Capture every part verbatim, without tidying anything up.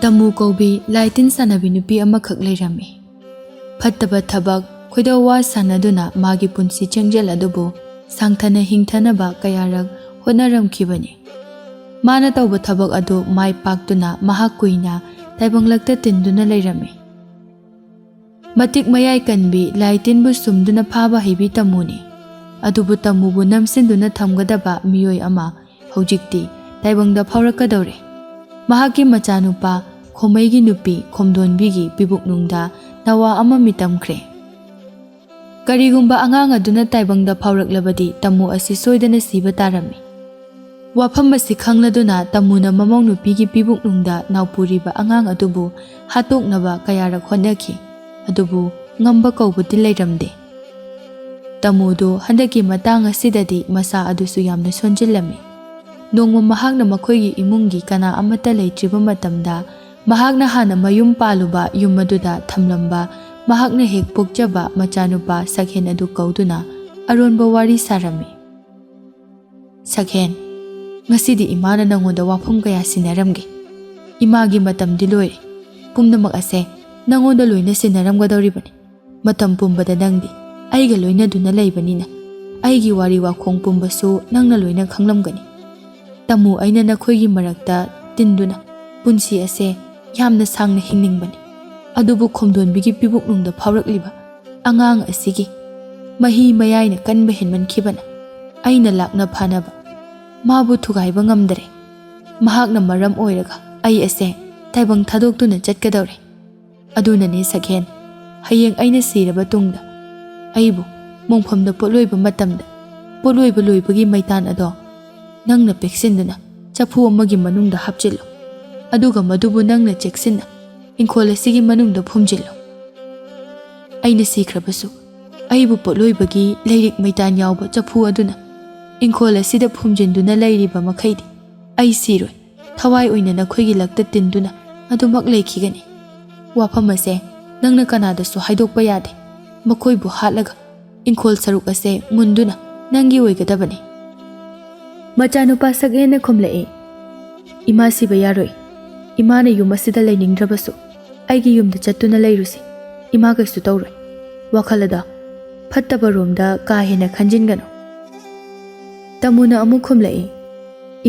ꯇꯃꯨ ꯀꯧꯕꯤ ꯂꯥꯏ ꯇꯤꯟ ꯁꯥꯟꯅꯕꯤ ꯅꯨꯄꯤ ꯑꯃꯈꯛ ꯂꯩꯔꯝꯃꯤ꯫ ꯐꯠꯇꯕ ꯊꯕꯛ, ꯈꯣꯏꯗꯧ ꯋꯥ ꯁꯥꯟꯅꯗꯨꯅ ꯃꯥꯒꯤ ꯄꯨꯟꯁꯤ ꯆꯦꯡꯖꯦꯜ ꯑꯗꯨꯕꯨ ꯁꯥꯡꯊꯅ ꯍꯤꯡꯊꯅꯕ ꯀꯌꯥꯔꯛ ꯍꯣꯠꯅꯔꯝꯈꯤꯕꯅꯤ꯫ ꯃꯥꯅ ꯇꯧꯕ ꯊꯕꯛ ꯑꯗꯨ ꯃꯥꯏ ꯄꯥꯛꯇꯨꯅ ꯃꯍꯥꯛ ꯀꯨꯏꯅ ꯇꯥꯏꯕꯪꯂꯛꯇ ꯇꯤꯟꯗꯨꯅ ꯂꯩꯔꯝꯃꯤ꯫ ꯃꯇꯤꯛ ꯃꯌꯥꯏ ꯀꯟꯕꯤ ꯂꯥꯏ ꯇꯤꯟꯕꯨ ꯁꯨꯝꯗꯨꯅ ꯐꯥꯕ ꯍꯩꯕꯤ ꯇꯃꯨꯅꯤ꯫ ꯑꯗꯨꯕꯨ ꯇꯃꯨꯕꯨ ꯅꯝꯁꯤꯟꯗꯨꯅ ꯊꯝꯒꯗꯕ ꯃꯤꯑꯣꯏ ꯑꯃ ꯍꯧꯖꯤꯛꯇꯤ ꯇꯥꯏꯕꯪꯗ ꯐꯥꯎꯔꯛꯀꯗꯧꯔꯦ꯫ ꯃꯍꯥꯛꯀꯤ ꯃꯆꯥꯅꯨꯄꯥ ꯈꯣꯃꯩꯒꯤ ꯅꯨꯄꯤ ꯈꯣꯝꯗꯣꯟꯕꯤꯒꯤ ꯄꯤꯕꯨꯛꯅꯨꯡꯗ ꯅꯋꯥ ꯑꯃ ꯃꯤꯇꯝꯈ꯭ꯔꯦ꯫ ꯀꯔꯤꯒꯨꯝꯕ ꯑꯉꯥꯡ ꯑꯗꯨꯅ ꯇꯥꯏꯕꯪꯗ ꯐꯥꯎꯔꯛꯂꯕꯗꯤ ꯇꯃꯨ ꯑꯁꯤ ꯁꯣꯏꯗꯅ ꯁꯤꯕ ꯇꯥꯔꯝꯃꯤ꯫ ꯋꯥꯐꯝ ꯑꯁꯤ ꯈꯪꯂꯗꯨꯅ ꯇꯃꯨꯅ ꯃꯃꯧ ꯅꯨꯄꯤꯒꯤ ꯄꯤꯕꯨꯛꯅꯨꯡꯗ ꯅꯥꯎꯄꯨꯔꯤꯕ ꯑꯉꯥꯡ ꯑꯗꯨꯕꯨ ꯍꯥꯠꯇꯣꯛꯅꯕ ꯀꯌꯥꯔꯛ ꯍꯣꯠꯅꯈꯤ꯫ ꯑꯗꯨꯕꯨ ꯉꯝꯕ ꯀꯧꯕꯗꯤ ꯂꯩꯔꯝꯗꯦ꯫ ꯇꯃꯨꯗꯨ ꯍꯟꯗꯛꯀꯤ ꯃꯇꯥꯡ ꯑꯁꯤꯗꯗꯤ ꯃꯁꯥ ꯑꯗꯨꯁꯨ ꯌꯥꯝꯅ ꯁꯣꯟꯖꯤꯜꯂꯝꯃꯤ꯫ ꯅꯣꯡꯃ ꯃꯍꯥꯛꯅ ꯃꯈꯣꯏꯒꯤ ꯏꯃꯨꯡꯒꯤ ꯀꯅꯥ ꯑꯃꯠꯇ ꯂꯩꯇ꯭ꯔꯤꯕ ꯃꯇꯝꯗ, ꯃꯍꯥꯛꯅ ꯍꯥꯟꯅ ꯃꯌꯨꯝ ꯄꯥꯜꯂꯨꯕ ꯌꯨꯝ ꯑꯗꯨꯗ ꯊꯝꯂꯝꯕ ꯃꯍꯥꯛꯅ ꯍꯦꯛ ꯄꯣꯛꯆꯕ ꯃꯆꯥꯅꯨꯄꯥ ꯁꯛꯍꯦꯟ ꯑꯗꯨ ꯀꯧꯗꯨꯅ ꯑꯔꯣꯟꯕ ꯋꯥꯔꯤ ꯁꯥꯔꯝꯃꯤ꯫ "ꯁꯛꯍꯦꯟ, ꯉꯁꯤꯗꯤ ꯏꯃꯥꯅ ꯅꯪꯉꯣꯟꯗ ꯋꯥꯐꯝ ꯀꯌꯥ ꯁꯤꯟꯅꯔꯝꯒꯦ꯫ ꯏꯃꯥꯒꯤ ꯃꯇꯝꯗꯤ ꯂꯣꯏꯔꯦ꯫ ꯄꯨꯝꯅꯃꯛ ꯑꯁꯦ ꯅꯪꯉꯣꯟꯗ ꯂꯣꯏꯅ ꯁꯤꯟꯅꯔꯝꯒꯗꯧꯔꯤꯕꯅꯤ꯫ ꯃꯇꯝ ꯄꯨꯝꯕꯗ ꯅꯪꯗꯤ ꯑꯩꯒ ꯂꯣꯏꯅꯗꯨꯅ ꯂꯩꯕꯅꯤꯅ ꯑꯩꯒꯤ ꯋꯥꯔꯤ ꯋꯥꯈꯣꯡ ꯄꯨꯝꯕꯁꯨ ꯅꯪꯅ ꯂꯣꯏꯅ ꯈꯪꯂꯝꯒꯅꯤ꯫ ꯇꯃꯨ, ꯑꯩꯅ ꯅꯈꯣꯏꯒꯤ ꯃꯔꯛꯇ ꯇꯤꯟꯗꯨꯅ ꯄꯨꯟꯁꯤ ꯑꯁꯦ ꯌꯥꯝꯅ ꯁꯥꯡꯅ ꯍꯤꯡꯅꯤꯡꯕꯅꯤ꯫ ꯑꯗꯨꯕꯨ ꯈꯣꯝꯗꯣꯟꯕꯤꯒꯤ ꯄꯤꯕꯨꯛꯅꯨꯡꯗ ꯐꯥꯎꯔꯛꯂꯤꯕ ꯑꯉꯥꯡ ꯑꯁꯤꯒꯤ ꯃꯍꯤ ꯃꯌꯥꯏꯅ ꯀꯟꯕ ꯍꯦꯟꯃꯟꯈꯤꯕꯅ ꯑꯩꯅ ꯂꯥꯛꯅ ꯐꯥꯅꯕ ꯃꯥꯕꯨ ꯊꯨꯒꯥꯏꯕ ꯉꯝꯗꯔꯦ꯫ ꯃꯍꯥꯛꯅ ꯃꯔꯝ ꯑꯣꯏꯔꯒ ꯑꯩ ꯑꯁꯦ ꯇꯥꯏꯕꯪ ꯊꯥꯗꯣꯛꯇꯨꯅ ꯆꯠꯀꯗꯧꯔꯦ꯫ ꯑꯗꯨꯅꯅꯦ ꯁꯛꯍꯦꯟ, ꯍꯌꯦꯡ ꯑꯩꯅ ꯁꯤꯔꯕ ꯇꯨꯡꯗ ꯑꯩꯕꯨ ꯃꯣꯡꯐꯝꯗ ꯄꯣꯠꯂꯣꯏꯕ ꯃꯇꯝꯗ ꯄꯣꯠꯂꯣꯏꯕ ꯂꯣꯏꯕꯒꯤ ꯃꯩꯇꯥꯟ ꯑꯗꯣ ꯅꯪꯅ ꯄꯦꯛꯁꯤꯟꯗꯨꯅ ꯆꯐꯨ ꯑꯃꯒꯤ ꯃꯅꯨꯡꯗ ꯍꯥꯞꯆꯤꯜꯂꯨ꯫ ꯑꯗꯨꯒ ꯃꯗꯨꯕꯨ ꯅꯪꯅ ꯆꯦꯛꯁꯤꯟꯅ ꯏꯪꯈꯣꯜ ꯑꯁꯤꯒꯤ ꯃꯅꯨꯡꯗ ꯐꯨꯝꯖꯤꯜꯂꯨ꯫ ꯑꯩꯅ ꯁꯤꯈ꯭ꯔꯕꯁꯨ ꯑꯩꯕꯨ ꯄꯣꯠꯂꯣꯏꯕꯒꯤ ꯂꯩꯔꯤꯛ ꯃꯩꯇꯥꯟ ꯌꯥꯎꯕ ꯆꯐꯨ ꯑꯗꯨꯅ ꯏꯪꯈꯣꯜ ꯑꯁꯤꯗ ꯐꯨꯝꯖꯤꯟꯗꯨꯅ ꯂꯩꯔꯤꯕ ꯃꯈꯩꯗꯤ ꯑꯩ ꯁꯤꯔꯣꯏ꯫ ꯊꯋꯥꯏ ꯑꯣꯏꯅ ꯅꯈꯣꯏꯒꯤ ꯂꯛꯇ ꯇꯤꯟꯗꯨꯅ ꯑꯗꯨꯃꯛ ꯂꯩꯈꯤꯒꯅꯤ꯫ ꯋꯥꯐꯝ ꯑꯁꯦ ꯅꯪꯅ ꯀꯅꯥꯗꯁꯨ ꯍꯥꯏꯗꯣꯛꯄ ꯌꯥꯗꯦ꯫ ꯃꯈꯣꯏꯕꯨ ꯍꯥꯠꯂꯒ ꯏꯪꯈꯣꯜ ꯁꯔꯨꯛ ꯑꯁꯦ ꯃꯨꯟꯗꯨꯅ ꯅꯪꯒꯤ ꯑꯣꯏꯒꯗꯕꯅꯤ꯫" ꯃꯆꯥꯅꯨꯄꯥ ꯁꯛꯍꯦꯟꯅ ꯈꯨꯝꯂꯛꯏ, "ꯏꯃꯥ ꯁꯤꯕ ꯌꯥꯔꯣꯏ꯫ ꯏꯃꯥꯅ ꯌꯨꯝ ꯑꯁꯤꯗ ꯂꯩꯅꯤꯡꯗ꯭ꯔꯕꯁꯨ ꯑꯩꯒꯤ ꯌꯨꯝꯗ ꯆꯠꯇꯨꯅ ꯂꯩꯔꯨꯁꯤ꯫ ꯏꯃꯥ ꯀꯩꯁꯨ ꯇꯧꯔꯣꯏ꯫ ꯋꯥꯈꯜ ꯑꯗꯣ ꯐꯠꯇꯕ ꯔꯣꯝꯗ ꯀꯥ ꯍꯦꯟꯅ ꯈꯟꯖꯤꯟꯒꯅꯨ꯫ ꯇꯥꯃꯣꯅ ꯑꯃꯨꯛ ꯈꯨꯝꯂꯛꯏ,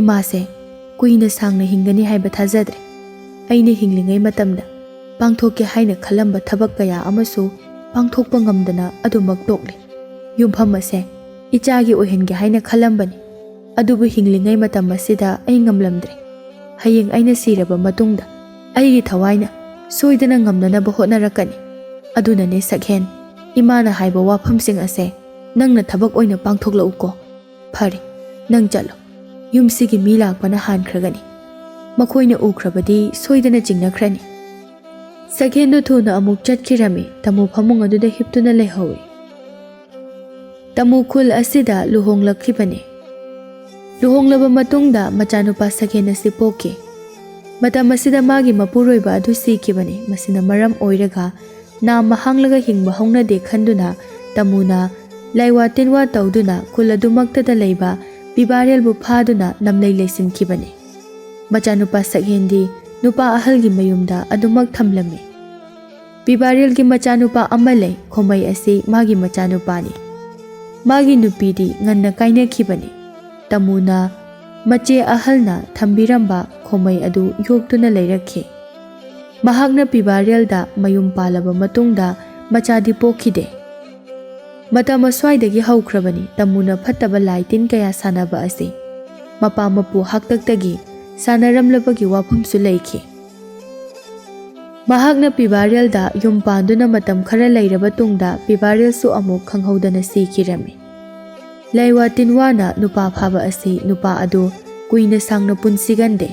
"ꯏꯃꯥꯁꯦ ꯀꯨꯏꯅ ꯁꯥꯡꯅ ꯍꯤꯡꯒꯅꯤ ꯍꯥꯏꯕ ꯊꯥꯖꯗ꯭ꯔꯦ꯫ ꯑꯩꯅ ꯍꯤꯡꯂꯤꯉꯩ ꯃꯇꯝꯗ ꯄꯥꯡꯊꯣꯛꯀꯦ ꯍꯥꯏꯅ ꯈꯜꯂꯝꯕ ꯊꯕꯛ ꯀꯌꯥ ꯑꯃꯁꯨ ꯄꯥꯡꯊꯣꯛꯄ ꯉꯝꯗꯅ ꯑꯗꯨꯃꯛ ꯇꯣꯛꯂꯤ꯫ ꯌꯨꯝꯐꯝ ꯑꯁꯦ ꯏꯆꯥꯒꯤ ꯑꯣꯏꯍꯟꯒꯦ ꯍꯥꯏꯅ ꯈꯜꯂꯝꯕꯅꯤ, ꯑꯗꯨꯕꯨ ꯍꯤꯡꯂꯤꯉꯩ ꯃꯇꯝ ꯑꯁꯤꯗ ꯑꯩ ꯉꯝꯂꯝꯗ꯭ꯔꯦ꯫ ꯍꯌꯦꯡ ꯑꯩꯅ ꯁꯤꯔꯕ ꯃꯇꯨꯡꯗ ꯑꯩꯒꯤ ꯊꯋꯥꯏꯅ ꯁꯣꯏꯗꯅ ꯉꯝꯅꯅꯕ ꯍꯣꯠꯅꯔꯛꯀꯅꯤ꯫ ꯑꯗꯨꯅꯅꯦ ꯁꯛꯍꯦꯟ, ꯏꯃꯥꯅ ꯍꯥꯏꯕ ꯋꯥꯐꯝꯁꯤꯡ ꯑꯁꯦ ꯅꯪꯅ ꯊꯕꯛ ꯑꯣꯏꯅ ꯄꯥꯡꯊꯣꯛꯂꯛꯎꯀꯣ꯫" "ꯐꯔꯦ, ꯅꯪ ꯆꯠꯂꯣ꯫ ꯌꯨꯝꯁꯤꯒꯤ ꯃꯤ ꯂꯥꯛꯄꯅ ꯍꯥꯟꯈ꯭ꯔꯒꯅꯤ꯫ ꯃꯈꯣꯏꯅ ꯎꯈ꯭ꯔꯕꯗꯤ ꯁꯣꯏꯗꯅ ꯆꯤꯡꯅꯈ꯭ꯔꯅꯤ꯫" ꯁꯛꯍꯦꯟꯗꯨ ꯊꯨꯅ ꯑꯃꯨꯛ ꯆꯠꯈꯤꯔꯝꯃꯤ꯫ ꯇꯥꯃꯣ ꯐꯃꯨꯡ ꯑꯗꯨꯗ ꯍꯤꯞꯇꯨꯅ ꯂꯩꯍꯧꯏ꯫ ꯇꯥꯃꯣ ꯈꯨꯜ ꯑꯁꯤꯗ ꯂꯨꯍꯣꯡꯂꯛꯈꯤꯕꯅꯤ꯫ ꯂꯨꯍꯣꯡꯂꯕ ꯃꯇꯨꯡꯗ ꯃꯆꯥꯅꯨꯄꯥ ꯁꯛꯍꯦꯟ ꯑꯁꯤ ꯄꯣꯛꯈꯤ꯫ ꯃꯇꯝ ꯑꯁꯤꯗ ꯃꯥꯒꯤ ꯃꯄꯨꯔꯣꯏꯕ ꯑꯗꯨ ꯁꯤꯈꯤꯕꯅꯤ꯫ ꯃꯁꯤꯅ ꯃꯔꯝ ꯑꯣꯏꯔꯒ ꯅꯥꯝꯃ ꯍꯥꯡꯂꯒ ꯍꯤꯡꯕ ꯍꯧꯅꯗꯦ ꯈꯟꯗꯨꯅ ꯇꯥꯃꯣꯅ ꯂꯥꯏꯋꯥ ꯇꯤꯟꯋꯥ ꯇꯧꯗꯨꯅ ꯈꯨꯜ ꯑꯗꯨꯃꯛꯇꯗ ꯂꯩꯕ ꯄꯤꯕꯥꯔꯦꯜꯕꯨ ꯐꯥꯗꯨꯅ ꯅꯝꯂꯩ ꯂꯩꯁꯤꯟꯈꯤꯕꯅꯤ꯫ ꯃꯆꯥꯅꯨꯄꯥ ꯁꯛꯍꯦꯟꯗꯤ ꯅꯨꯄꯥ ꯑꯍꯜꯒꯤ ꯃꯌꯨꯝꯗ ꯑꯗꯨꯃꯛ ꯊꯝꯂꯝꯃꯤ꯫ ꯄꯤꯕꯥꯔꯦꯜꯒꯤ ꯃꯆꯥꯅꯨꯄꯥ ꯑꯃ ꯂꯩ꯫ ꯈꯣꯃꯩ ꯑꯁꯤ ꯃꯥꯒꯤ ꯃꯆꯥꯅꯨꯄꯥꯅꯤ꯫ ꯃꯥꯒꯤ ꯅꯨꯄꯤꯗꯤ ꯉꯟꯅ ꯀꯥꯏꯅꯈꯤꯕꯅꯤ꯫ ꯇꯥꯃꯣꯅ ꯃꯆꯦ ꯑꯍꯜꯅ ꯊꯝꯕꯤꯔꯝꯕ ꯈꯣꯃꯩ ꯑꯗꯨ ꯌꯣꯛꯇꯨꯅ ꯂꯩꯔꯛꯈꯤ꯫ ꯃꯍꯥꯛꯅ ꯄꯤꯕꯥꯔꯦꯜꯗ ꯃꯌꯨꯝ ꯄꯥꯜꯂꯕ ꯃꯇꯨꯡꯗ ꯃꯆꯥꯗꯤ ꯄꯣꯛꯈꯤꯗꯦ꯫ ꯃꯇꯝ ꯑꯁ꯭ꯋꯥꯏꯗꯒꯤ ꯍꯧꯈ꯭ꯔꯕꯅꯤ꯫ ꯇꯥꯃꯣꯅ ꯐꯠꯇꯕ ꯂꯥꯏ ꯇꯤꯟ ꯀꯌꯥ ꯁꯥꯟꯅꯕ ꯑꯁꯤ ꯃꯄꯥ ꯃꯄꯨ ꯍꯥꯛꯇꯛꯇꯒꯤ ꯁꯥꯟꯅꯔꯝꯂꯕꯒꯤ ꯋꯥꯐꯝꯁꯨ ꯂꯩꯈꯤ꯫ ꯃꯍꯥꯛꯅ ꯄꯤꯕꯥꯔꯦꯜꯗ ꯌꯨꯝ ꯄꯥꯟꯗꯨꯅ ꯃꯇꯝ ꯈꯔ ꯂꯩꯔꯕ ꯇꯨꯡꯗ ꯄꯤꯕꯥꯔꯦꯜꯁꯨ ꯑꯃꯨꯛ ꯈꯪꯍꯧꯗꯅ ꯁꯤꯈꯤꯔꯝꯃꯤ꯫ ꯂꯥꯏꯋꯥ ꯇꯤꯟꯋꯥꯅ ꯅꯨꯄꯥ ꯐꯥꯕ ꯑꯁꯤ ꯅꯨꯄꯥ ꯑꯗꯨ ꯀꯨꯏꯅ ꯁꯥꯡꯅ ꯄꯨꯟꯁꯤꯒꯟꯗꯦ꯫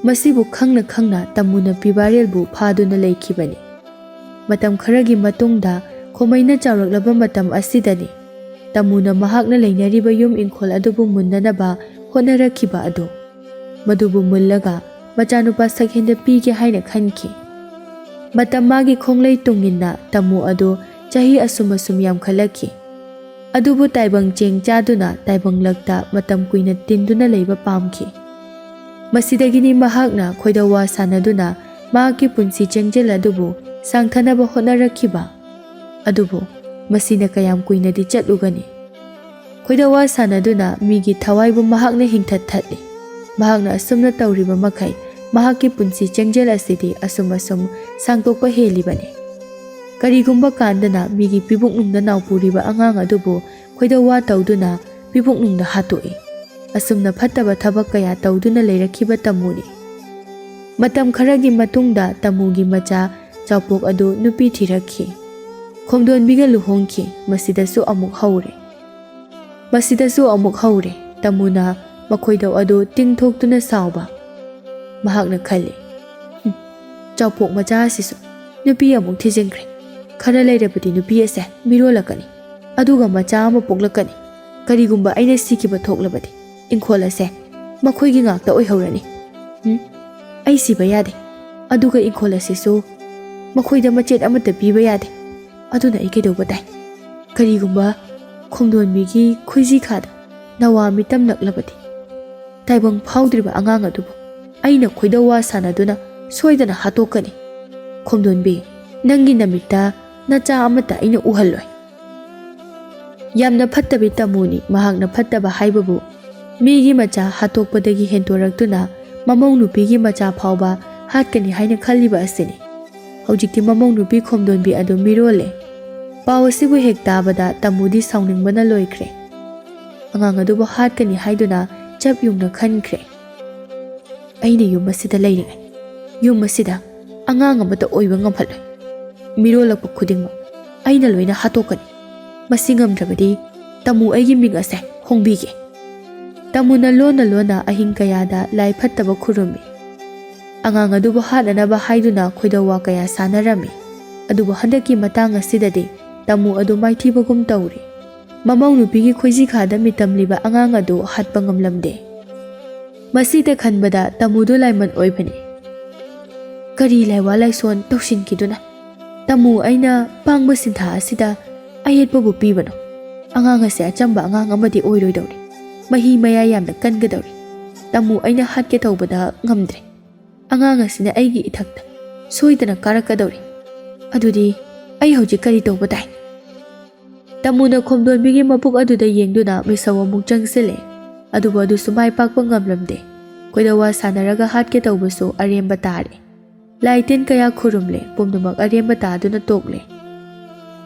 ꯃꯁꯤꯕꯨ ꯈꯪꯅ ꯈꯪꯅ ꯇꯥꯃꯣꯅ ꯄꯤꯕꯥꯔꯦꯜꯕꯨ ꯐꯥꯗꯨꯅ ꯂꯩꯈꯤꯕꯅꯤ꯫ ꯃꯇꯝ ꯈꯔꯒꯤ ꯃꯇꯨꯡꯗ ꯈꯣꯃꯩꯅ ꯆꯥꯎꯔꯛꯂꯕ ꯃꯇꯝ ꯑꯁꯤꯗꯅꯤ ꯇꯥꯃꯣꯅ ꯃꯍꯥꯛꯅ ꯂꯩꯅꯔꯤꯕ ꯌꯨꯝ ꯏꯪꯈꯣꯜ ꯑꯗꯨꯕꯨ ꯃꯨꯟꯅꯅꯕ ꯍꯣꯠꯅꯔꯛꯈꯤꯕ ꯑꯗꯨ꯫ ꯃꯗꯨꯕꯨ ꯃꯨꯜꯂꯒ ꯃꯆꯥꯅꯨꯄꯥ ꯁꯛꯍꯦꯟꯗ ꯄꯤꯒꯦ ꯍꯥꯏꯅ ꯈꯟꯈꯤ꯫ ꯃꯇꯝ ꯃꯥꯒꯤ ꯈꯣꯡꯂꯩ ꯇꯨꯡꯏꯟꯅ ꯇꯥꯃꯣ ꯑꯗꯨ ꯆꯍꯤ ꯑꯁꯨꯝ ꯑꯁꯨꯝ ꯌꯥꯝꯈꯠꯂꯛꯈꯤ꯫ ꯑꯗꯨꯕꯨ ꯇꯥꯏꯕꯪ ꯆꯦꯡ ꯆꯥꯗꯨꯅ ꯇꯥꯏꯕꯪ ꯂꯛꯇ ꯃꯇꯝ ꯀꯨꯏꯅ ꯇꯤꯟꯗꯨꯅ ꯂꯩꯕ ꯄꯥꯝꯈꯤ꯫ ꯃꯁꯤꯗꯒꯤꯅꯤ ꯃꯍꯥꯛꯅ ꯈꯣꯏꯗꯧ ꯋꯥ ꯁꯥꯟꯅꯗꯨꯅ ꯃꯍꯥꯛꯀꯤ ꯄꯨꯟꯁꯤ ꯆꯦꯡꯖꯦꯜ ꯑꯗꯨꯕꯨ ꯁꯥꯡꯊꯅꯕ ꯍꯣꯠꯅꯔꯛꯈꯤꯕ꯫ ꯑꯗꯨꯕꯨ ꯃꯁꯤꯅ ꯀꯌꯥꯝ ꯀꯨꯏꯅꯗꯤ ꯆꯠꯂꯨꯒꯅꯤ? ꯈꯣꯏꯗꯧ ꯋꯥ ꯁꯥꯟꯅꯗꯨꯅ ꯃꯤꯒꯤ ꯊꯋꯥꯏꯕꯨ ꯃꯍꯥꯛꯅ ꯍꯤꯡꯊꯠ ꯊꯠꯂꯤ꯫ ꯃꯍꯥꯛꯅ ꯑꯁꯨꯝꯅ ꯇꯧꯔꯤꯕ ꯃꯈꯩ ꯃꯍꯥꯛꯀꯤ ꯄꯨꯟꯁꯤ ꯆꯦꯡꯖꯦꯜ ꯑꯁꯤꯗꯤ ꯑꯁꯨꯝ ꯑꯁꯨꯝ ꯁꯥꯡꯗꯣꯛꯄ ꯍꯦꯜꯂꯤꯕꯅꯤ꯫ ꯀꯔꯤꯒꯨꯝꯕ ꯀꯥꯟꯗꯅ ꯃꯤꯒꯤ ꯄꯤꯕꯨꯛꯅꯨꯡꯗ ꯅꯥꯎꯄꯨꯔꯤꯕ ꯑꯉꯥꯡ ꯑꯗꯨꯕꯨ ꯈꯣꯏꯗꯧ ꯋꯥ ꯇꯧꯗꯨꯅ ꯄꯤꯕꯨꯛꯅꯨꯡꯗ ꯍꯥꯠꯇꯣꯛꯏ꯫ ꯑꯁꯨꯝꯅ ꯐꯠꯇꯕ ꯊꯕꯛ ꯀꯌꯥ ꯇꯧꯗꯨꯅ ꯂꯩꯔꯛꯈꯤꯕ ꯇꯃꯨꯅꯤ꯫ ꯃꯇꯝ ꯈꯔꯒꯤ ꯃꯇꯨꯡꯗ ꯇꯃꯨꯒꯤ ꯃꯆꯥ ꯆꯥꯎꯄꯣꯛ ꯑꯗꯨ ꯅꯨꯄꯤ ꯊꯤꯔꯛꯈꯤ꯫ ꯈꯣꯝꯗꯣꯟꯕꯤꯒ ꯂꯨꯍꯣꯡꯈꯤ꯫ ꯃꯁꯤꯗꯁꯨ ꯑꯃꯨꯛ ꯍꯧꯔꯦ꯫ ꯃꯁꯤꯗꯁꯨ ꯑꯃꯨꯛ ꯍꯧꯔꯦ꯫ ꯇꯃꯨꯅ ꯃꯈꯣꯏꯗꯧ ꯑꯗꯨ ꯇꯤꯡꯊꯣꯛꯇꯨꯅ ꯁꯥꯎꯕ꯫ ꯃꯍꯥꯛꯅ ꯈꯜꯂꯤ, "ꯍꯨꯝ, ꯆꯥꯎꯄꯣꯛ ꯃꯆꯥ ꯑꯁꯤꯁꯨ ꯅꯨꯄꯤ ꯑꯃꯨꯛ ꯊꯤꯖꯤꯟꯈ꯭ꯔꯦ꯫ ꯈꯔ ꯂꯩꯔꯕꯗꯤ ꯅꯨꯄꯤ ꯑꯁꯦ ꯃꯤꯔꯣꯜꯂꯛꯀꯅꯤ꯫ ꯑꯗꯨꯒ ꯃꯆꯥ ꯑꯃ ꯄꯣꯛꯂꯛꯀꯅꯤ꯫ ꯀꯔꯤꯒꯨꯝꯕ ꯑꯩꯅ ꯁꯤꯈꯤꯕ ꯊꯣꯛꯂꯕꯗꯤ ꯏꯪꯈꯣꯜ ꯑꯁꯦ ꯃꯈꯣꯏꯒꯤ ꯉꯥꯛꯇ ꯑꯣꯏꯍꯧꯔꯅꯤ꯫ ꯎꯝ, ꯑꯩ ꯁꯤꯕ ꯌꯥꯗꯦ꯫ ꯑꯗꯨꯒ ꯏꯪꯈꯣꯜ ꯑꯁꯤꯁꯨ ꯃꯈꯣꯏꯗ ꯃꯆꯦꯠ ꯑꯃꯠꯇ ꯄꯤꯕ ꯌꯥꯗꯦ꯫ ꯑꯗꯨꯅ ꯑꯩ ꯀꯩꯗꯧꯕ ꯇꯥꯏ? ꯀꯔꯤꯒꯨꯝꯕ ꯈꯣꯝꯗꯣꯟꯕꯤꯒꯤ ꯈꯣꯏꯖꯤ ꯈꯥꯗ ꯅꯋꯥ ꯃꯤꯇꯝꯂꯛꯂꯕꯗꯤ? ꯇꯥꯏꯕꯪ ꯐꯥꯎꯗ꯭ꯔꯤꯕ ꯑꯉꯥꯡ ꯑꯗꯨꯕꯨ ꯑꯩꯅ ꯈꯣꯏꯗꯧ ꯋꯥ ꯁꯥꯟꯅꯗꯨꯅ ꯁꯣꯏꯗꯅ ꯍꯥꯠꯇꯣꯛꯀꯅꯤ꯫ ꯈꯣꯝꯗꯣꯟꯕꯤ, ꯅꯪꯒꯤ ꯅꯃꯤꯠꯇ ꯅꯆꯥ ꯑꯃꯠꯇ ꯑꯩꯅ ꯎꯍꯜꯂꯣꯏ꯫" ꯌꯥꯝꯅ ꯐꯠꯇꯕꯤ ꯇꯃꯨꯅꯤ꯫ ꯃꯍꯥꯛꯅ ꯐꯠꯇꯕ ꯍꯥꯏꯕꯕꯨ ꯃꯤꯒꯤ ꯃꯆꯥ ꯍꯥꯠꯇꯣꯛꯄꯗꯒꯤ ꯍꯦꯟꯇꯣꯔꯛꯇꯨꯅ ꯃꯃꯧ ꯅꯨꯄꯤꯒꯤ ꯃꯆꯥ ꯐꯥꯎꯕ ꯍꯥꯠꯀꯅꯤ ꯍꯥꯏꯅ ꯈꯜꯂꯤꯕ ꯑꯁꯤꯅꯤ꯫ ꯍꯧꯖꯤꯛꯇꯤ ꯃꯃꯧ ꯅꯨꯄꯤ ꯈꯣꯝꯗꯣꯟꯕꯤ ꯑꯗꯨ ꯃꯤꯔꯣꯜꯂꯦ꯫ ꯄꯥꯎ ꯑꯁꯤꯕꯨ ꯍꯦꯛ ꯇꯥꯕꯗ ꯇꯃꯨꯗꯤ ꯁꯥꯎꯅꯤꯡꯕꯅ ꯂꯣꯏꯈ꯭ꯔꯦ꯫ ꯑꯉꯥꯡ ꯑꯗꯨꯕꯨ ꯍꯥꯠꯀꯅꯤ ꯍꯥꯏꯗꯨꯅ ꯆꯞ ꯌꯨꯡꯅ ꯈꯟꯈ꯭ꯔꯦ꯫ "ꯑꯩꯅ ꯌꯨꯝ ꯑꯁꯤꯗ ꯂꯩꯔꯤꯉꯩ ꯌꯨꯝ ꯑꯁꯤꯗ ꯑꯉꯥꯡ ꯑꯃꯠꯇ ꯑꯣꯏꯕ ꯉꯝꯍꯜꯂꯣꯏ꯫ ꯃꯤꯔꯣꯜꯂꯛꯄ ꯈꯨꯗꯤꯡꯃꯛ ꯑꯩꯅ ꯂꯣꯏꯅ ꯍꯥꯠꯇꯣꯛꯀꯅꯤ꯫ ꯃꯁꯤ ꯉꯝꯗ꯭ꯔꯕꯗꯤ ꯇꯃꯨ ꯑꯩꯒꯤ ꯃꯤꯡ ꯑꯁꯦ ꯍꯣꯡꯕꯤꯒꯦ꯫" ꯇꯃꯨꯅ ꯂꯣꯟꯅ ꯂꯣꯟꯅ ꯑꯍꯤꯡ ꯀꯌꯥꯗ ꯂꯥꯏ ꯐꯠꯇꯕ ꯈꯨꯔꯨꯝꯃꯤ꯫ ꯑꯉꯥꯡ ꯑꯗꯨꯕꯨ ꯍꯥꯠꯅꯅꯕ ꯍꯥꯏꯗꯨꯅ ꯈꯣꯏꯗꯧ ꯋꯥ ꯀꯌꯥ ꯁꯥꯟꯅꯔꯝꯃꯤ꯫ ꯑꯗꯨꯕꯨ ꯍꯟꯗꯛꯀꯤ ꯃꯇꯥꯡ ꯑꯁꯤꯗꯗꯤ ꯇꯃꯨ ꯑꯗꯨ ꯃꯥꯏꯊꯤꯕꯒꯨꯝ ꯇꯧꯔꯤ꯫ ꯃꯃꯧ ꯅꯨꯄꯤꯒꯤ ꯈꯣꯏꯖꯤ ꯈꯥꯗ ꯃꯤꯇꯝꯂꯤꯕ ꯑꯉꯥꯡ ꯑꯗꯨ ꯍꯥꯠꯄ ꯉꯝꯂꯝꯗꯦ꯫ ꯃꯁꯤꯗ ꯈꯟꯕꯗ ꯇꯃꯨꯗꯨ ꯂꯥꯏꯃꯟ ꯑꯣꯏꯕꯅꯤ꯫ ꯀꯔꯤ ꯂꯥꯏꯋꯥ ꯂꯥꯏꯁꯣꯟ ꯇꯧꯁꯤꯟꯈꯤꯗꯨꯅ ꯇꯃꯨ ꯑꯩꯅ ꯄꯥꯡꯕ ꯁꯤꯟꯊꯥ ꯑꯁꯤꯗ ꯑꯌꯦꯠꯄꯕꯨ ꯄꯤꯕꯅꯣ? ꯑꯉꯥꯡ ꯑꯁꯦ ꯑꯆꯝꯕ ꯑꯉꯥꯡ ꯑꯃꯗꯤ ꯑꯣꯏꯔꯣꯏꯗꯧꯔꯤ꯫ ꯃꯍꯤ ꯃꯌꯥꯏ ꯌꯥꯝꯅ ꯀꯟꯒꯗꯧꯔꯤ꯫ "ꯇꯥꯃꯣ, ꯑꯩꯅ ꯍꯥꯠꯀꯦ ꯇꯧꯕꯗ ꯉꯝꯗ꯭ꯔꯦ꯫ ꯑꯉꯥꯡ ꯑꯁꯤꯅ ꯑꯩꯒꯤ ꯏꯊꯛꯇ ꯁꯣꯏꯗꯅ ꯀꯥꯔꯛꯀꯗꯧꯔꯦ꯫ ꯑꯗꯨꯗꯤ ꯑꯩ ꯍꯧꯖꯤꯛ ꯀꯔꯤ ꯇꯧꯕ ꯇꯥꯏ?" ꯇꯥꯃꯣꯅ ꯈꯣꯝꯗꯣꯟꯕꯤꯒꯤ ꯃꯄꯨꯛ ꯑꯗꯨꯗ ꯌꯦꯡꯗꯨꯅ ꯃꯤꯁꯧ ꯑꯃꯨꯛ ꯆꯪꯁꯤꯜꯂꯦ꯫ ꯑꯗꯨꯕꯨ ꯑꯗꯨꯁꯨ ꯃꯥꯏ ꯄꯥꯛꯄ ꯉꯝꯂꯝꯗꯦ꯫ ꯈꯣꯏꯗꯧꯋꯥ ꯁꯥꯟꯅꯔꯒ ꯍꯥꯠꯀꯦ ꯇꯧꯕꯁꯨ ꯑꯔꯦꯝꯕ ꯇꯥꯔꯦ꯫ ꯂꯥꯏ ꯇꯤꯟ ꯀꯌꯥ ꯈꯨꯔꯨꯝꯂꯦ, ꯄꯨꯝꯅꯃꯛ ꯑꯔꯦꯝꯕ ꯇꯥꯗꯨꯅ ꯇꯣꯛꯂꯦ꯫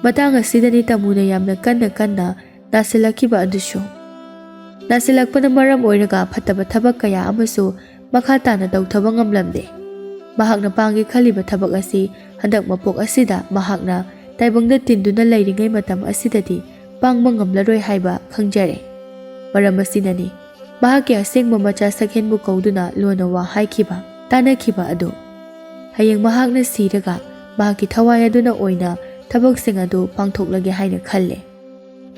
ꯃꯇꯥꯡ ꯑꯁꯤꯗꯅꯤ ꯇꯥꯃꯣꯅ ꯌꯥꯝꯅ ꯀꯟꯅ ꯀꯟꯅ ꯅꯥꯁꯤꯜꯂꯛꯈꯤꯕ ꯑꯗꯨꯁꯨ꯫ ꯅꯥꯁꯤꯜꯂꯛꯄꯅ ꯃꯔꯝ ꯑꯣꯏꯔꯒ ꯐꯠꯇꯕ ꯊꯕꯛ ꯀꯌꯥ ꯑꯃꯁꯨ ꯃꯈꯥ ꯇꯥꯅ ꯇꯧꯊꯕ ꯉꯝꯂꯝꯗꯦ꯫ ꯃꯍꯥꯛꯅ ꯄꯥꯡꯒꯦ ꯈꯜꯂꯤꯕ ꯊꯕꯛ ꯑꯁꯤ ꯍꯟꯗꯛ ꯃꯄꯣꯛ ꯑꯁꯤꯗ ꯃꯍꯥꯛꯅ ꯇꯥꯏꯕꯪꯗ ꯇꯤꯟꯗꯨꯅ ꯂꯩꯔꯤꯉꯩ ꯃꯇꯝ ꯑꯁꯤꯗꯗꯤ ꯄꯥꯡꯕ ꯉꯝꯂꯔꯣꯏ ꯍꯥꯏꯕ ꯈꯪꯖꯔꯦ꯫ ꯃꯔꯝ ꯑꯁꯤꯅꯅꯤ ꯃꯍꯥꯛꯀꯤ ꯑꯁꯦꯡꯕ ꯃꯆꯥ ꯁꯛꯍꯦꯟꯕꯨ ꯀꯧꯗꯨꯅ ꯂꯣꯟꯅ ꯋꯥ ꯍꯥꯏꯈꯤꯕ, ꯇꯥꯅꯈꯤꯕ ꯑꯗꯨ꯫ ꯍꯌꯦꯡ ꯃꯍꯥꯛꯅ ꯁꯤꯔꯒ ꯃꯍꯥꯛꯀꯤ ꯊꯋꯥꯏ ꯑꯗꯨꯅ ꯑꯣꯏꯅ ꯊꯕꯛꯁꯤꯡ ꯑꯗꯨ ꯄꯥꯡꯊꯣꯛꯂꯒꯦ ꯍꯥꯏꯅ ꯈꯜꯂꯦ꯫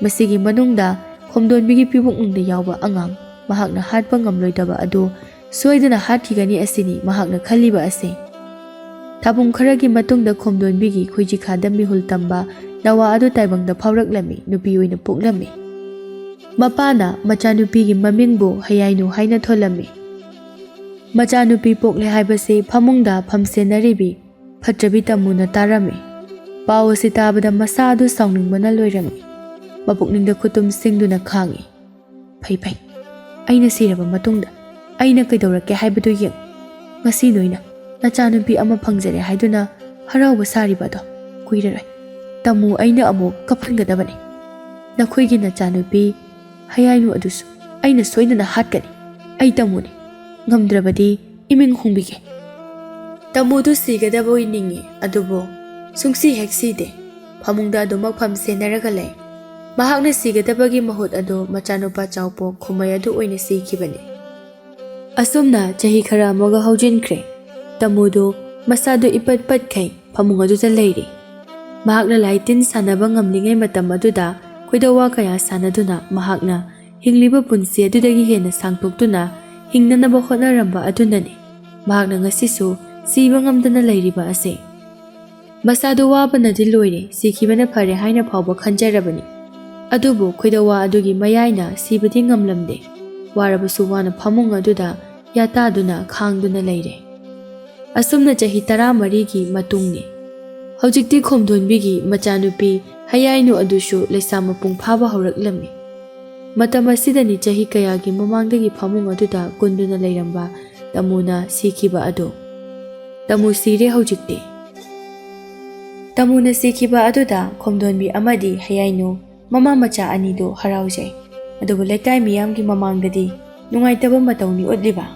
ꯃꯁꯤꯒꯤ ꯃꯅꯨꯡꯗ ꯈꯣꯝꯗꯣꯟꯕꯤꯒꯤ ꯄꯤꯕꯨꯛꯅꯨꯡꯗ ꯌꯥꯎꯕ ꯑꯉꯥꯡ ꯃꯍꯥꯛꯅ ꯍꯥꯠꯄ ꯉꯝꯂꯣꯏꯗꯕ ꯑꯗꯨ ꯁꯣꯏꯗꯅ ꯍꯥꯠꯈꯤꯒꯅꯤ ꯑꯁꯤꯅꯤ ꯃꯍꯥꯛꯅ ꯈꯜꯂꯤꯕ ꯑꯁꯦ꯫ ꯊꯥꯕꯨꯡ ꯈꯔꯒꯤ ꯃꯇꯨꯡꯗ ꯈꯣꯝꯗꯣꯟꯕꯤꯒꯤ ꯈꯣꯏꯖꯤꯈꯥꯗ ꯃꯤꯍꯨꯜ ꯇꯝꯕ ꯅꯋꯥ ꯑꯗꯨ ꯇꯥꯏꯕꯪꯗ ꯐꯥꯎꯔꯛꯂꯝꯃꯤ, ꯅꯨꯄꯤ ꯑꯣꯏꯅ ꯄꯣꯛꯂꯝꯃꯤ꯫ ꯃꯄꯥꯅ ꯃꯆꯥꯅꯨꯄꯤꯒꯤ ꯃꯃꯤꯡꯕꯨ ꯍꯌꯥꯏꯅꯨ ꯍꯥꯏꯅ ꯊꯣꯜꯂꯝꯃꯤ꯫ ꯃꯆꯥꯅꯨꯄꯤ ꯄꯣꯛꯂꯦ ꯍꯥꯏꯕꯁꯤ ꯐꯃꯨꯡꯗ ꯐꯝꯁꯦꯟꯅꯔꯤꯕꯤ ꯐꯠꯇ꯭ꯔꯕꯤ ꯇꯥꯃꯨꯅ ꯇꯥꯔꯝꯃꯤ꯫ ꯄꯥꯎ ꯑꯁꯤ ꯇꯥꯕꯗ ꯃꯁꯥ ꯑꯗꯨ ꯁꯥꯎꯅꯤꯡꯕꯅ ꯂꯣꯏꯔꯝꯃꯤ꯫ ꯃꯄꯨꯛꯅꯤꯡꯗ ꯈꯨꯇꯨꯝ ꯁꯤꯡꯗꯨꯅ ꯈꯥꯡꯉꯤ꯫ "ꯐꯩ ꯐꯩ, ꯑꯩꯅ ꯁꯤꯔꯕ ꯃꯇꯨꯡꯗ ꯑꯩꯅ ꯀꯩꯗꯧꯔꯛꯀꯦ ꯍꯥꯏꯕꯗꯨ ꯌꯦꯡ꯫ ꯉꯁꯤ ꯅꯣꯏꯅ ꯅꯆꯥꯅꯨꯄꯤ ꯑꯃ ꯐꯪꯖꯔꯦ ꯍꯥꯏꯗꯨꯅ ꯍꯔꯥꯎꯕ ꯁꯥꯔꯤꯕ ꯑꯗꯣ ꯀꯨꯏꯔꯔꯣꯏ꯫ ꯇꯥꯃꯨ, ꯑꯩꯅ ꯑꯃꯨꯛ ꯀꯞꯍꯟꯒꯗꯕꯅꯤ꯫ ꯅꯈꯣꯏꯒꯤ ꯅꯆꯥꯅꯨꯄꯤ ꯍꯌꯥꯏꯅꯨ ꯑꯗꯨꯁꯨ ꯑꯩꯅ ꯁꯣꯏꯗꯅ ꯍꯥꯠꯀꯅꯤ꯫ ꯑꯩ ꯇꯥꯃꯨꯅꯤ꯫ ꯉꯝꯗ꯭ꯔꯕꯗꯤ ꯏꯃꯤꯡ ꯍꯣꯡꯕꯤꯒꯦ꯫" ꯇꯥꯃꯨꯗꯨ ꯁꯤꯒꯗꯕ ꯑꯣꯏ ꯅꯤꯡꯉꯤ, ꯑꯗꯨꯕꯨ ꯁꯨꯡꯁꯤ ꯍꯦꯛ ꯁꯤꯗꯦ꯫ ꯐꯃꯨꯡꯗ ꯑꯗꯨꯃꯛ ꯐꯝꯁꯦꯟꯅꯔꯒ ꯂꯩ꯫ ꯃꯍꯥꯛꯅ ꯁꯤꯒꯗꯕꯒꯤ ꯃꯍꯨꯠ ꯑꯗꯨ ꯃꯆꯥꯅꯨꯄꯥ ꯆꯥꯎꯄꯣꯛ ꯈꯨꯃꯩ ꯑꯗꯨ ꯑꯣꯏꯅ ꯁꯤꯈꯤꯕꯅꯤ꯫ ꯑꯁꯨꯝꯅ ꯆꯍꯤ ꯈꯔ ꯑꯃꯒ ꯍꯧꯖꯤꯟꯈ꯭ꯔꯦ꯫ ꯇꯥꯃꯨꯗꯨ ꯃꯁꯥꯗꯨ ꯏꯄꯠ ꯄꯠꯈꯩ ꯐꯃꯨꯡ ꯑꯗꯨꯗ ꯂꯩꯔꯤ꯫ ꯃꯍꯥꯛꯅ ꯂꯥꯏ ꯇꯤꯟ ꯁꯥꯟꯅꯕ ꯉꯝꯂꯤꯉꯩ ꯃꯇꯝ ꯑꯗꯨꯗ ꯈꯣꯏꯗꯧꯋꯥ ꯀꯌꯥ ꯁꯥꯟꯅꯗꯨꯅ ꯃꯍꯥꯛꯅ ꯍꯤꯡꯂꯤꯕ ꯄꯨꯟꯁꯤ ꯑꯗꯨꯗꯒꯤ ꯍꯦꯟꯅ ꯁꯥꯡꯗꯣꯛꯇꯨꯅ ꯍꯤꯡꯅꯅꯕ ꯍꯣꯠꯅꯔꯝꯕ ꯑꯗꯨꯅꯅꯤ ꯃꯍꯥꯛꯅ ꯉꯁꯤꯁꯨ ꯁꯤꯕ ꯉꯝꯗꯅ ꯂꯩꯔꯤꯕ ꯑꯁꯤ꯫ ꯃꯁꯥꯗꯨ ꯋꯥꯕꯅꯗꯤ ꯂꯣꯏꯔꯦ, ꯁꯤꯈꯤꯕꯅ ꯐꯔꯦ ꯍꯥꯏꯅ ꯐꯥꯎꯕ ꯈꯟꯖꯔꯕꯅꯤ꯫ ꯑꯗꯨꯕꯨ ꯈꯣꯏꯗꯧꯋꯥ ꯑꯗꯨꯒꯤ ꯃꯌꯥꯏꯅ ꯁꯤꯕꯗꯤ ꯉꯝꯂꯝꯗꯦ꯫ ꯋꯥꯔꯕꯁꯨ ꯋꯥꯅ ꯐꯃꯨꯡ ꯑꯗꯨꯗ ꯌꯥꯇꯥꯗꯨꯅ ꯈꯥꯡꯗꯨꯅ ꯂꯩꯔꯦ꯫ ꯑꯁꯨꯝꯅ ꯆꯍꯤ ꯇꯔꯥꯃꯔꯤꯒꯤ ꯃꯇꯨꯡꯅꯤ꯫ ꯍꯧꯖꯤꯛꯇꯤ ꯈꯣꯝꯗꯣꯟꯕꯤꯒꯤ ꯃꯆꯥꯅꯨꯄꯤ ꯍꯌꯥꯏꯅꯨ ꯑꯗꯨꯁꯨ ꯂꯩꯁꯥ ꯃꯄꯨꯡ ꯐꯥꯕ ꯍꯧꯔꯛꯂꯝꯃꯤ꯫ ꯃꯇꯝ ꯑꯁꯤꯗꯅꯤ ꯆꯍꯤ ꯀꯌꯥꯒꯤ ꯃꯃꯥꯡꯗꯒꯤ ꯐꯃꯨꯡ ꯑꯗꯨꯗ ꯀꯨꯟꯗꯨꯅ ꯂꯩꯔꯝꯕ ꯇꯥꯃꯣꯅ ꯁꯤꯈꯤꯕ ꯑꯗꯨ꯫ ꯇꯥꯃꯣ ꯁꯤꯔꯦ ꯍꯧꯖꯤꯛꯇꯤ꯫ ꯇꯥꯃꯣꯅ ꯁꯤꯈꯤꯕ ꯑꯗꯨꯗ ꯈꯣꯝꯗꯣꯟꯕꯤ ꯑꯃꯗꯤ ꯍꯌꯥꯏꯅꯨ ꯃꯃꯥ ꯃꯆꯥ ꯑꯅꯤꯗꯨ ꯍꯔꯥꯎꯖꯩ꯫ ꯑꯗꯨꯕꯨ ꯂꯩꯀꯥꯏ ꯃꯤꯌꯥꯝꯒꯤ ꯃꯃꯥꯡꯗꯗꯤ ꯅꯨꯡꯉꯥꯏꯇꯕ ꯃꯇꯧꯅꯤ ꯎꯠꯂꯤꯕ꯫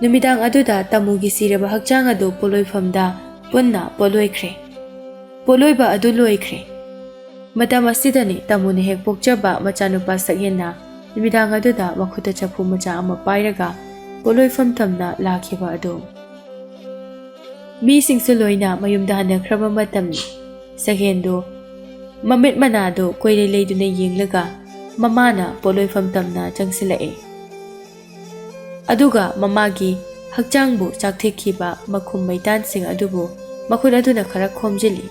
ꯅꯨꯃꯤꯗꯥꯡ ꯑꯗꯨꯗ ꯇꯥꯃꯣꯒꯤ ꯁꯤꯔꯕ ꯍꯛꯆꯥꯡ ꯑꯗꯨ ꯄꯣꯠꯂꯣꯏꯐꯝꯗ ꯄꯨꯟꯅ ꯄꯣꯠꯂꯣꯏꯈ꯭ꯔꯦ꯫ ꯄꯣꯠꯂꯣꯏꯕ ꯑꯗꯨ ꯂꯣꯏꯈ꯭ꯔꯦ꯫ ꯃꯇꯝ ꯑꯁꯤꯗꯅꯤ ꯇꯥꯃꯣꯅ ꯍꯦꯛ ꯄꯣꯛꯆꯕ ꯃꯆꯥꯅꯨꯄꯥ ꯁꯛꯍꯦꯟꯅ ꯅꯨꯃꯤꯗꯥꯡ ꯑꯗꯨꯗ ꯃꯈꯨꯠꯇ ꯆꯐꯨ ꯃꯆꯥ ꯑꯃ ꯄꯥꯏꯔꯒ ꯄꯣꯠꯂꯣꯏꯐꯝ ꯇꯝꯅ ꯂꯥꯛꯈꯤꯕ ꯑꯗꯨ꯫ ꯃꯤꯁꯤꯡꯁꯨ ꯂꯣꯏꯅ ꯃꯌꯨꯝꯗ ꯍꯟꯅꯈ꯭ꯔꯕ ꯃꯇꯝꯅꯤ꯫ ꯁꯛꯍꯦꯟꯗꯨ ꯃꯃꯤꯠ ꯃꯅꯥꯗꯨ ꯀꯣꯏꯂꯩ ꯂꯩꯗꯨꯅ ꯌꯦꯡꯂꯒ ꯃꯃꯥꯅ ꯄꯣꯠꯂꯣꯏꯐꯝ ꯇꯝꯅ ꯆꯪꯁꯤꯜꯂꯛꯏ꯫ ꯑꯗꯨꯒ ꯃꯃꯥꯒꯤ ꯍꯛꯆꯥꯡꯕꯨ ꯆꯥꯛꯊꯦꯛꯈꯤꯕ ꯃꯈꯨꯝ ꯃꯩꯇꯥꯟꯁꯤꯡ ꯑꯗꯨꯕꯨ ꯃꯈꯨꯠ ꯑꯗꯨꯅ ꯈꯔ ꯈꯣꯝꯖꯤꯜꯂꯤ꯫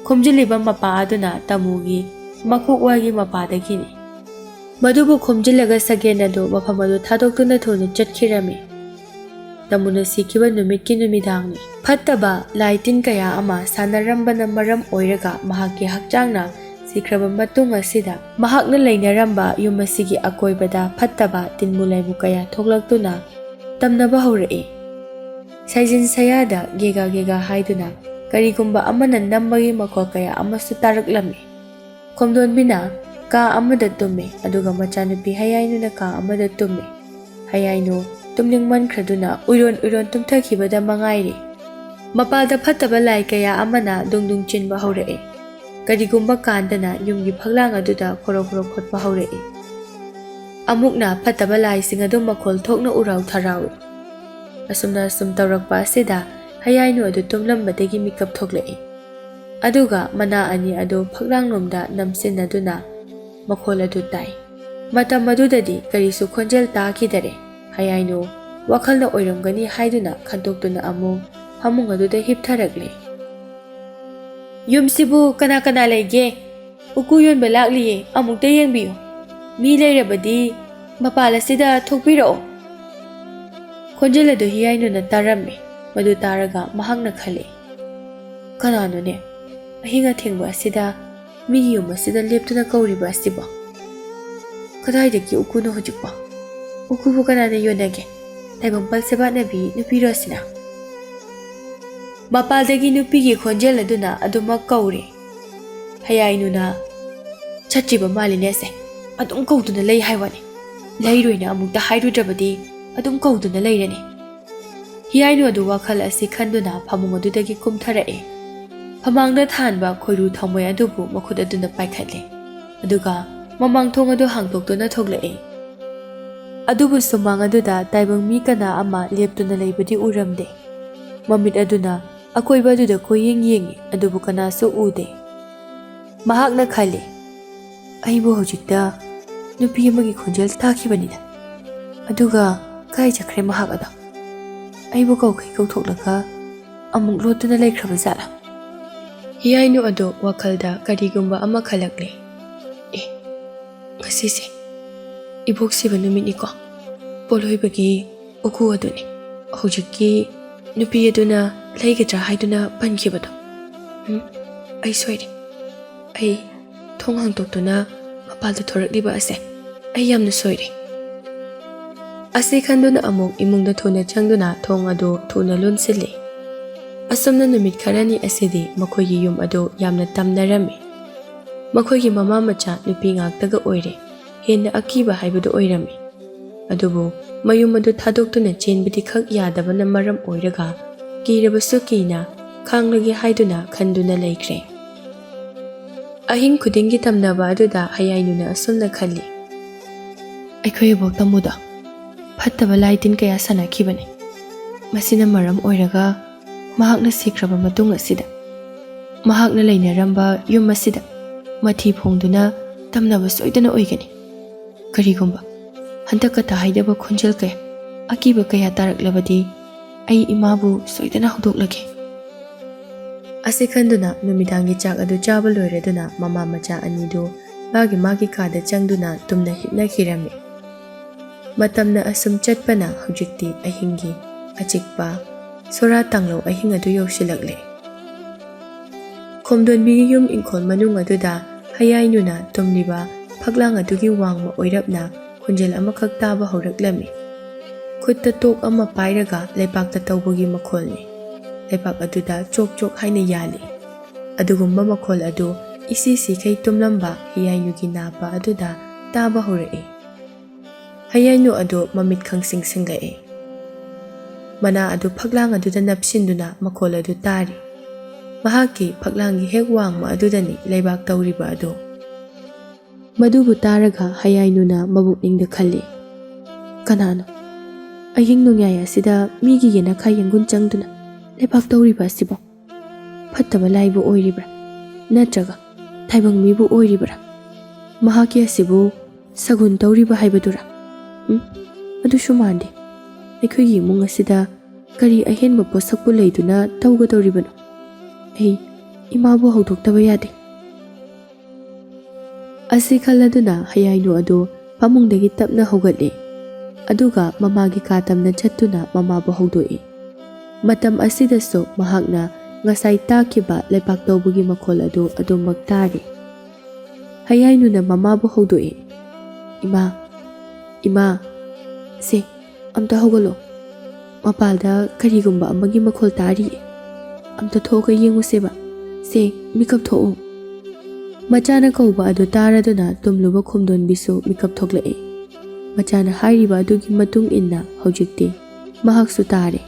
ꯈꯣꯝꯖꯤꯜꯂꯤꯕ ꯃꯄꯥ ꯑꯗꯨꯅ ꯇꯥꯃꯨꯒꯤ ꯃꯀꯣꯛ ꯋꯥꯒꯤ ꯃꯄꯥꯗꯒꯤꯅꯤ꯫ ꯃꯗꯨꯕꯨ ꯈꯣꯝꯖꯤꯜꯂꯒ ꯁꯛꯍꯦꯟ ꯑꯗꯨ ꯃꯐꯝ ꯑꯗꯨ ꯊꯥꯗꯣꯛꯇꯨꯅ ꯊꯨꯅ ꯆꯠꯈꯤꯔꯝꯃꯤ꯫ ꯇꯥꯃꯨꯅ ꯁꯤꯈꯤꯕ ꯅꯨꯃꯤꯠꯀꯤ ꯅꯨꯃꯤꯗꯥꯡꯅꯤ꯫ ꯐꯠꯇꯕ ꯂꯥꯏ ꯇꯤꯟ ꯀꯌꯥ ꯑꯃ ꯁꯥꯟꯅꯔꯝꯕꯅ ꯃꯔꯝ ꯑꯣꯏꯔꯒ ꯃꯍꯥꯛꯀꯤ ꯍꯛꯆꯥꯡꯅ ꯁꯤꯈ꯭ꯔꯕ ꯃꯇꯨꯡ ꯑꯁꯤꯗ ꯃꯍꯥꯛꯅ ꯂꯩꯅꯔꯝꯕ ꯌꯨꯝ ꯑꯁꯤꯒꯤ ꯑꯀꯣꯏꯕꯗ ꯐꯠꯇꯕ ꯇꯤꯟꯃꯨ ꯂꯥꯏꯃꯨ ꯀꯌꯥ ꯊꯣꯛꯂꯛꯇꯨꯅ ꯇꯝꯅꯕ ꯍꯧꯔꯛꯏ꯫ ꯁꯥꯏꯖꯤꯟ ꯁꯌꯥꯗ ꯒꯦꯒꯥ ꯒꯦꯒꯥ ꯍꯥꯏꯗꯨꯅ ꯀꯔꯤꯒꯨꯝꯕ ꯑꯃꯅ ꯅꯝꯕꯒꯤ ꯃꯈꯣꯜ ꯀꯌꯥ ꯑꯃꯁꯨ ꯇꯥꯔꯛꯂꯝꯃꯤ꯫ ꯈꯣꯝꯗꯣꯟꯕꯤꯅ ꯀꯥ ꯑꯃꯗ ꯇꯨꯝꯃꯤ, ꯑꯗꯨꯒ ꯃꯆꯥꯅꯨꯄꯤ ꯍꯌꯥꯏꯅꯨꯅ ꯀꯥ ꯑꯃꯗ ꯇꯨꯝꯃꯤ꯫ ꯍꯌꯥꯏꯅꯨ ꯇꯨꯝꯅꯤꯡꯃꯟꯈ꯭ꯔꯗꯨꯅ ꯎꯏꯔꯣꯟ ꯎꯏꯔꯣꯟ ꯇꯨꯝꯊꯈꯤꯕꯗ ꯃꯉꯥꯏꯔꯦ꯫ ꯃꯄꯥꯜꯗ ꯐꯠꯇꯕ ꯂꯥꯏ ꯀꯌꯥ ꯑꯃꯅ ꯗꯨꯡ ꯗꯨꯡ ꯆꯤꯟꯕ ꯍꯧꯔꯛꯑꯦ꯫ ꯀꯔꯤꯒꯨꯝꯕ ꯀꯥꯟꯗꯅ ꯌꯨꯝꯒꯤ ꯐꯛꯂꯥꯡ ꯑꯗꯨꯗ ꯈꯣꯔꯣ ꯈꯣꯔꯣ ꯈꯣꯠꯄ ꯍꯧꯔꯛꯏ꯫ ꯑꯃꯨꯛꯅ ꯐꯠꯇꯕ ꯂꯥꯏꯁꯤꯡ ꯑꯗꯨ ꯃꯈꯣꯜ ꯊꯣꯛꯅ ꯎꯔꯥꯎ ꯊꯔꯥꯎꯏ꯫ ꯑꯁꯨꯝꯅ ꯑꯁꯨꯝ ꯇꯧꯔꯛꯄ ꯑꯁꯤꯗ ꯍꯌꯥꯏꯅꯨ ꯑꯗꯨ ꯇꯨꯝꯂꯝꯕꯗꯒꯤ ꯃꯤꯀꯞ ꯊꯣꯛꯂꯛꯏ꯫ ꯑꯗꯨꯒ ꯃꯅꯥ ꯑꯅꯤ ꯑꯗꯨ ꯐꯛꯂꯥꯡꯂꯣꯝꯗ ꯅꯝꯁꯤꯟꯅꯗꯨꯅ ꯃꯈꯣꯜ ꯑꯗꯨ ꯇꯥꯏ꯫ ꯃꯇꯝ ꯑꯗꯨꯗꯗꯤ ꯀꯔꯤꯁꯨ ꯈꯣꯟꯖꯦꯜ ꯇꯥꯈꯤꯗꯔꯦ꯫ ꯍꯌꯥꯏꯅꯨ ꯋꯥꯈꯜꯅ ꯑꯣꯏꯔꯝꯒꯅꯤ ꯍꯥꯏꯗꯨꯅ ꯈꯟꯇꯣꯛꯇꯨꯅ ꯑꯃꯨꯛ ꯐꯃꯨꯡ ꯑꯗꯨꯗ ꯍꯤꯞꯊꯔꯛꯂꯦ꯫ "ꯌꯨꯝꯁꯤꯕꯨ ꯀꯅꯥ ꯀꯅꯥ ꯂꯩꯒꯦ? ꯎꯀꯨ ꯌꯣꯟꯕ ꯂꯥꯛꯂꯤꯌꯦ, ꯑꯃꯨꯛꯇ ꯌꯦꯡꯕꯤꯌꯨ꯫ ꯃꯤ ꯂꯩꯔꯕꯗꯤ "ꯃꯄꯥꯜ ꯑꯁꯤꯗ ꯊꯣꯛꯄꯤꯔꯛꯑꯣ꯫" ꯈꯣꯟꯖꯦꯜ ꯑꯗꯨ ꯍꯤꯌꯥꯏꯅꯨꯅ ꯇꯥꯔꯝꯃꯤ꯫ ꯃꯗꯨ ꯇꯥꯔꯒ ꯃꯍꯥꯛꯅ ꯈꯜꯂꯤ, "ꯀꯅꯥꯅꯣꯅꯦ ꯑꯍꯤꯡ ꯑꯊꯦꯡꯕ ꯑꯁꯤꯗ ꯃꯤꯒꯤ ꯌꯨꯝ ꯑꯁꯤꯗ ꯂꯦꯞꯇꯨꯅ ꯀꯧꯔꯤꯕ ꯑꯁꯤꯕꯣ? ꯀꯗꯥꯏꯗꯒꯤ ꯎꯀꯨꯅꯣ ꯍꯧꯖꯤꯛꯄꯣ? ꯎꯀꯨꯕꯨ ꯀꯅꯥꯅ ꯌꯣꯟꯅꯒꯦ? ꯇꯥꯏꯕꯪꯄꯥꯜ ꯁꯦꯕꯥꯠꯅꯕꯤ ꯅꯨꯄꯤꯔꯣ ꯑꯁꯤꯅ?" ꯃꯄꯥꯜꯗꯒꯤ ꯅꯨꯄꯤꯒꯤ ꯈꯣꯟꯖꯦꯜ ꯑꯗꯨꯅ ꯑꯗꯨꯃꯛ ꯀꯧꯔꯤ꯫ ꯍꯤꯌꯥꯏꯅꯨꯅ, "ꯆꯠꯇ꯭ꯔꯤꯕ ꯃꯥꯜꯂꯤꯅꯦ ꯑꯁꯦ꯫ ꯑꯗꯨꯝ ꯀꯧꯗꯨꯅ ꯂꯩ ꯍꯥꯏ ꯋꯥꯅꯤ꯫ ꯂꯩꯔꯣꯏꯅ ꯑꯃꯨꯛꯇ ꯍꯥꯏꯔꯨꯗ꯭ꯔꯕꯗꯤ ꯑꯗꯨꯝ ꯀꯧꯗꯨꯅ ꯂꯩꯔꯅꯤ꯫" ꯍꯤꯌꯥꯏꯅꯨ ꯑꯗꯨ ꯋꯥꯈꯜ ꯑꯁꯤ ꯈꯟꯗꯨꯅ ꯐꯃꯨꯡ ꯑꯗꯨꯗꯒꯤ ꯀꯨꯝꯊꯔꯛꯏ꯫ ꯐꯃꯥꯡꯗ ꯊꯥꯟꯕ ꯈꯣꯏꯔꯨ ꯊꯥꯎꯃꯩ ꯑꯗꯨꯕꯨ ꯃꯈꯨꯠ ꯑꯗꯨꯅ ꯄꯥꯏꯈꯠꯂꯤ꯫ ꯑꯗꯨꯒ ꯃꯃꯥꯡ ꯊꯣꯡ ꯑꯗꯨ ꯍꯥꯡꯗꯣꯛꯇꯨꯅ ꯊꯣꯛꯂꯛꯏ꯫ ꯑꯗꯨꯕꯨ ꯁꯨꯃꯥꯡ ꯑꯗꯨꯗ ꯇꯥꯏꯕꯪ ꯃꯤ ꯀꯅꯥ ꯑꯃ ꯂꯦꯞꯇꯨꯅ ꯂꯩꯕꯗꯤ ꯎꯔꯝꯗꯦ꯫ ꯃꯃꯤꯠ ꯑꯗꯨꯅ ꯑꯀꯣꯏꯕ ꯑꯗꯨꯗ ꯀꯣꯏꯌꯦꯡ ꯌꯦꯡꯉꯤ, ꯑꯗꯨꯕꯨ ꯀꯅꯥꯁꯨ ꯎꯗꯦ꯫ ꯃꯍꯥꯛꯅ ꯈꯜꯂꯤ, "ꯑꯩꯕꯨ ꯍꯧꯖꯤꯛꯇ ꯅꯨꯄꯤ ꯑꯃꯒꯤ ꯈꯣꯟꯖꯦꯜ ꯇꯥꯈꯤꯕꯅꯤꯗ꯫ ꯑꯗꯨꯒ ꯀꯥꯏ ꯆꯠꯈ꯭ꯔꯦ ꯃꯍꯥꯛ ꯑꯗꯣ? ꯑꯩꯕꯨ ꯀꯧꯈꯩ ꯀꯧꯊꯣꯛꯂꯒ ꯑꯃꯨꯛ ꯂꯣꯠꯇꯨꯅ ꯂꯩꯈ꯭ꯔꯕ ꯖꯥꯠꯂꯥ?" ꯍꯤꯌꯥꯏꯅꯨ ꯑꯗꯨ ꯋꯥꯈꯜꯗ ꯀꯔꯤꯒꯨꯝꯕ ꯑꯃ ꯈꯜꯂꯛꯂꯦ꯫ "ꯑꯦ, ꯉꯁꯤꯁꯦ ꯏꯕꯣꯛ ꯁꯤꯕ ꯅꯨꯃꯤꯠꯅꯤꯀꯣ꯫ ꯄꯣꯠꯂꯣꯏꯕꯒꯤ ꯎꯀꯨ ꯑꯗꯨꯅꯤ꯫ ꯍꯧꯖꯤꯛꯀꯤ ꯅꯨꯄꯤ ꯑꯗꯨꯅ ꯂꯩꯒꯗ꯭ꯔꯥ ꯍꯥꯏꯗꯨꯅ ꯄꯟꯈꯤꯕꯗꯣ꯫ ꯎꯝ, ꯑꯩ ꯁꯣꯏꯔꯦ꯫ ꯑꯩ ꯊꯣꯡ ꯍꯥꯡꯗꯣꯛꯇꯨꯅ ꯃꯄꯥꯜꯗ ꯊꯣꯔꯛꯂꯤꯕ ꯑꯁꯦ ꯑꯩ ꯌꯥꯝꯅ ꯁꯣꯏꯔꯦ꯫" ꯑꯁꯤ ꯈꯟꯗꯨꯅ ꯑꯃꯨꯛ ꯏꯃꯨꯡꯗ ꯊꯨꯅ ꯆꯪꯗꯨꯅ ꯊꯣꯡ ꯑꯗꯨ ꯊꯨꯅ ꯂꯣꯟꯁꯤꯜꯂꯤ꯫ ꯑꯁꯨꯝꯅ ꯅꯨꯃꯤꯠ ꯈꯔꯅꯤ ꯑꯁꯤꯗꯤ ꯃꯈꯣꯏꯒꯤ ꯌꯨꯝ ꯑꯗꯨ ꯌꯥꯝꯅ ꯇꯝꯅꯔꯝꯃꯤ꯫ ꯃꯈꯣꯏꯒꯤ ꯃꯃꯥ ꯃꯆꯥ ꯅꯨꯄꯤ ꯉꯥꯛꯇꯒ ꯑꯣꯏꯔꯦ꯫ ꯍꯦꯟꯅ ꯑꯀꯤꯕ ꯍꯥꯏꯕꯗꯨ ꯑꯣꯏꯔꯝꯃꯤ꯫ ꯑꯗꯨꯕꯨ ꯃꯌꯨꯝ ꯑꯗꯨ ꯊꯥꯗꯣꯛꯇꯨꯅ ꯆꯦꯟꯕꯗꯤ ꯈꯛ ꯌꯥꯗꯕꯅ ꯃꯔꯝ ꯑꯣꯏꯔꯒ ꯀꯤꯔꯕꯁꯨ ꯀꯤꯅ ꯈꯥꯡꯂꯒꯦ ꯍꯥꯏꯗꯨꯅ ꯈꯟꯗꯨꯅ ꯂꯩꯈ꯭ꯔꯦ꯫ ꯑꯍꯤꯡ ꯈꯨꯗꯤꯡꯒꯤ ꯇꯝꯅꯕ ꯑꯗꯨꯗ ꯍꯌꯥꯏꯅꯨꯅ ꯑꯁꯨꯝꯅ ꯈꯜꯂꯤ, "ꯑꯩꯈꯣꯏ ꯏꯕꯣꯛ ꯇꯃꯨꯗꯣ ꯐꯠꯇꯕ ꯂꯥꯏ ꯇꯤꯟ ꯀꯌꯥ ꯁꯥꯟꯅꯈꯤꯕꯅꯤ꯫ ꯃꯁꯤꯅ ꯃꯔꯝ ꯑꯣꯏꯔꯒ ꯃꯍꯥꯛꯅ ꯁꯤꯈ꯭ꯔꯕ ꯃꯇꯨꯡ ꯑꯁꯤꯗ ꯃꯍꯥꯛꯅ ꯂꯩꯅꯔꯝꯕ ꯌꯨꯝ ꯑꯁꯤꯗ ꯃꯊꯤ ꯐꯣꯡꯗꯨꯅ ꯇꯝꯅꯕ ꯁꯣꯏꯗꯅ ꯑꯣꯏꯒꯅꯤ꯫ ꯀꯔꯤꯒꯨꯝꯕ ꯍꯟꯗꯛꯀ ꯇꯥꯍꯩꯗꯕ ꯈꯣꯟꯖꯦꯜ ꯀꯌꯥ, ꯑꯀꯤꯕ ꯀꯌꯥ ꯇꯥꯔꯛꯂꯕꯗꯤ ꯑꯩ ꯏꯃꯥꯕꯨ ꯁꯣꯏꯗꯅ ꯍꯧꯗꯣꯛꯂꯒꯦ꯫" ꯑꯁꯤ ꯈꯟꯗꯨꯅ ꯅꯨꯃꯤꯗꯥꯡꯒꯤ ꯆꯥꯛ ꯑꯗꯨ ꯆꯥꯕ ꯂꯣꯏꯔꯗꯨꯅ ꯃꯃꯥ ꯃꯆꯥ ꯑꯅꯤꯗꯨ ꯃꯥꯒꯤ ꯃꯥꯒꯤ ꯀꯥꯗ ꯆꯪꯗꯨꯅ ꯇꯨꯝꯅ ꯍꯤꯞꯅꯈꯤꯔꯝꯃꯤ꯫ ꯃꯇꯝꯅ ꯑꯁꯨꯝ ꯆꯠꯄꯅ ꯍꯧꯖꯤꯛꯇꯤ ꯑꯍꯤꯡꯒꯤ ꯑꯆꯤꯛꯄ ꯁꯣꯔꯥ ꯇꯥꯡꯂꯧ ꯑꯍꯤꯡ ꯑꯗꯨ ꯌꯧꯁꯤꯜꯂꯛꯂꯦ꯫ ꯈꯣꯝꯗꯣꯟꯕꯤꯒꯤ ꯌꯨꯝ ꯏꯪꯈꯣꯜ ꯃꯅꯨꯡ ꯑꯗꯨꯗ ꯍꯌꯥꯏꯅꯨꯅ ꯇꯨꯝꯂꯤꯕ ꯐꯛꯂꯥꯡ ꯑꯗꯨꯒꯤ ꯋꯥꯡꯃ ꯑꯣꯏꯔꯞꯅ ꯈꯣꯟꯖꯦꯜ ꯑꯃꯈꯛ ꯇꯥꯕ ꯍꯧꯔꯛꯂꯝꯃꯤ꯫ ꯈꯨꯠꯇ ꯇꯣꯛ ꯑꯃ ꯄꯥꯏꯔꯒ ꯂꯩꯕꯥꯛꯇ ꯇꯧꯕꯒꯤ ꯃꯈꯣꯜꯅꯤ꯫ ꯂꯩꯕꯥꯛ ꯑꯗꯨꯗ ꯆꯣꯛ ꯆꯣꯛ ꯍꯥꯏꯅ ꯌꯥꯜꯂꯤ꯫ ꯑꯗꯨꯒꯨꯝꯕ ꯃꯈꯣꯜ ꯑꯗꯨ ꯏꯁꯤ ꯁꯤꯈꯩ ꯇꯨꯝꯂꯝꯕ ꯍꯌꯥꯏꯅꯨꯒꯤ ꯅꯥꯄ ꯑꯗꯨꯗ ꯇꯥꯕ ꯍꯧꯔꯛꯏ꯫ ꯍꯌꯥꯏꯅꯨ ꯑꯗꯨ ꯃꯃꯤꯠ ꯈꯪꯁꯤꯡ ꯁꯤꯡꯂꯛꯏ꯫ ꯃꯅꯥ ꯑꯗꯨ ꯐꯛꯂꯥꯡ ꯑꯗꯨꯗ ꯅꯞꯁꯤꯟꯗꯨꯅ ꯃꯈꯣꯜ ꯑꯗꯨ ꯇꯥꯔꯤ꯫ ꯃꯍꯥꯛꯀꯤ ꯐꯛꯂꯥꯡꯒꯤ ꯍꯦꯛ ꯋꯥꯡꯃ ꯑꯗꯨꯗꯅꯤ ꯂꯩꯕꯥꯛ ꯇꯧꯔꯤꯕ ꯑꯗꯨ꯫ ꯃꯗꯨꯕꯨ ꯇꯥꯔꯒ ꯍꯌꯥꯏꯅꯨꯅ ꯃꯕꯨꯛꯅꯤꯡꯗ ꯈꯜꯂꯤ, "ꯀꯅꯥꯅꯣ ꯑꯍꯤꯡ ꯅꯣꯡꯌꯥꯏ ꯑꯁꯤꯗ ꯃꯤꯒꯤ ꯌꯦꯅꯈꯥ ꯌꯦꯡꯒꯨꯟ ꯆꯪꯗꯨꯅ ꯂꯩꯕꯥꯛ ꯇꯧꯔꯤꯕ ꯑꯁꯤꯕꯣ? ꯐꯠꯇꯕ ꯂꯥꯏꯕꯨ ꯑꯣꯏꯔꯤꯕ꯭ꯔꯥ? ꯅꯠꯇ꯭ꯔꯒ ꯇꯥꯏꯕꯪ ꯃꯤꯕꯨ ꯑꯣꯏꯔꯤꯕ꯭ꯔꯥ? ꯃꯍꯥꯛꯀꯤ ꯑꯁꯤꯕꯨ ꯁꯒꯨꯟ ꯇꯧꯔꯤꯕ ꯍꯥꯏꯕꯗꯨꯔꯥ? ꯎꯝ, ꯑꯗꯨꯁꯨ ꯃꯥꯟꯗꯦ꯫ ꯑꯩꯈꯣꯏꯒꯤ ꯏꯃꯨꯡ ꯑꯁꯤꯗ ꯀꯔꯤ ꯑꯍꯦꯟꯕ ꯄꯣꯠꯁꯛꯄꯨ ꯂꯩꯗꯨꯅ ꯇꯧꯒꯗꯧꯔꯤꯕꯅꯣ? ꯑꯩ ꯏꯃꯥꯕꯨ ꯍꯧꯗꯣꯛꯇꯕ ꯌꯥꯗꯦ꯫" ꯑꯁꯤ ꯈꯜꯂꯗꯨꯅ ꯍꯌꯥꯏꯅꯨ ꯑꯗꯨ ꯐꯃꯨꯡꯗꯒꯤ ꯇꯞꯅ ꯍꯧꯒꯠꯂꯤ꯫ ꯑꯗꯨꯒ ꯃꯃꯥꯒꯤ ꯀꯥ ꯇꯝꯅ ꯆꯠꯇꯨꯅ ꯃꯃꯥꯕꯨ ꯍꯧꯗꯣꯛꯏ꯫ ꯃꯇꯝ ꯑꯁꯤꯗꯁꯨ ꯃꯍꯥꯛꯅ ꯉꯁꯥꯏ ꯇꯥꯈꯤꯕ ꯂꯩꯕꯥꯛ ꯇꯧꯕꯒꯤ ꯃꯈꯣꯜ ꯑꯗꯨ ꯑꯗꯨꯃꯛ ꯇꯥꯔꯤ꯫ ꯍꯌꯥꯏꯅꯨꯅ ꯃꯃꯥꯕꯨ ꯍꯧꯗꯣꯛꯏ, "ꯏꯃꯥ, ꯏꯃꯥ, ꯁꯦ, ꯑꯝꯇ ꯍꯧꯒꯠꯂꯣ꯫ ꯃꯄꯥꯜꯗ ꯀꯔꯤꯒꯨꯝꯕ ꯑꯃꯒꯤ ꯃꯈꯣꯜ ꯇꯥꯔꯤꯌꯦ꯫ ꯑꯝꯇ ꯊꯣꯛꯑꯒ ꯌꯦꯡꯉꯨꯁꯦꯕ꯫ ꯁꯦ, ꯃꯤꯀꯞ ꯊꯣꯛꯑꯣ꯫" ꯃꯆꯥꯅ ꯀꯧꯕ ꯑꯗꯨ ꯇꯥꯔꯗꯨꯅ ꯇꯨꯝꯂꯨꯕ ꯈꯣꯝꯗꯣꯟꯕꯤꯁꯨ ꯃꯤꯀꯞ ꯊꯣꯛꯂꯛꯏ꯫ ꯃꯆꯥꯅ ꯍꯥꯏꯔꯤꯕ ꯑꯗꯨꯒꯤ ꯃꯇꯨꯡ ꯏꯟꯅ ꯍꯧꯖꯤꯛꯇꯤ ꯃꯍꯥꯛꯁꯨ ꯇꯥꯔꯦ꯫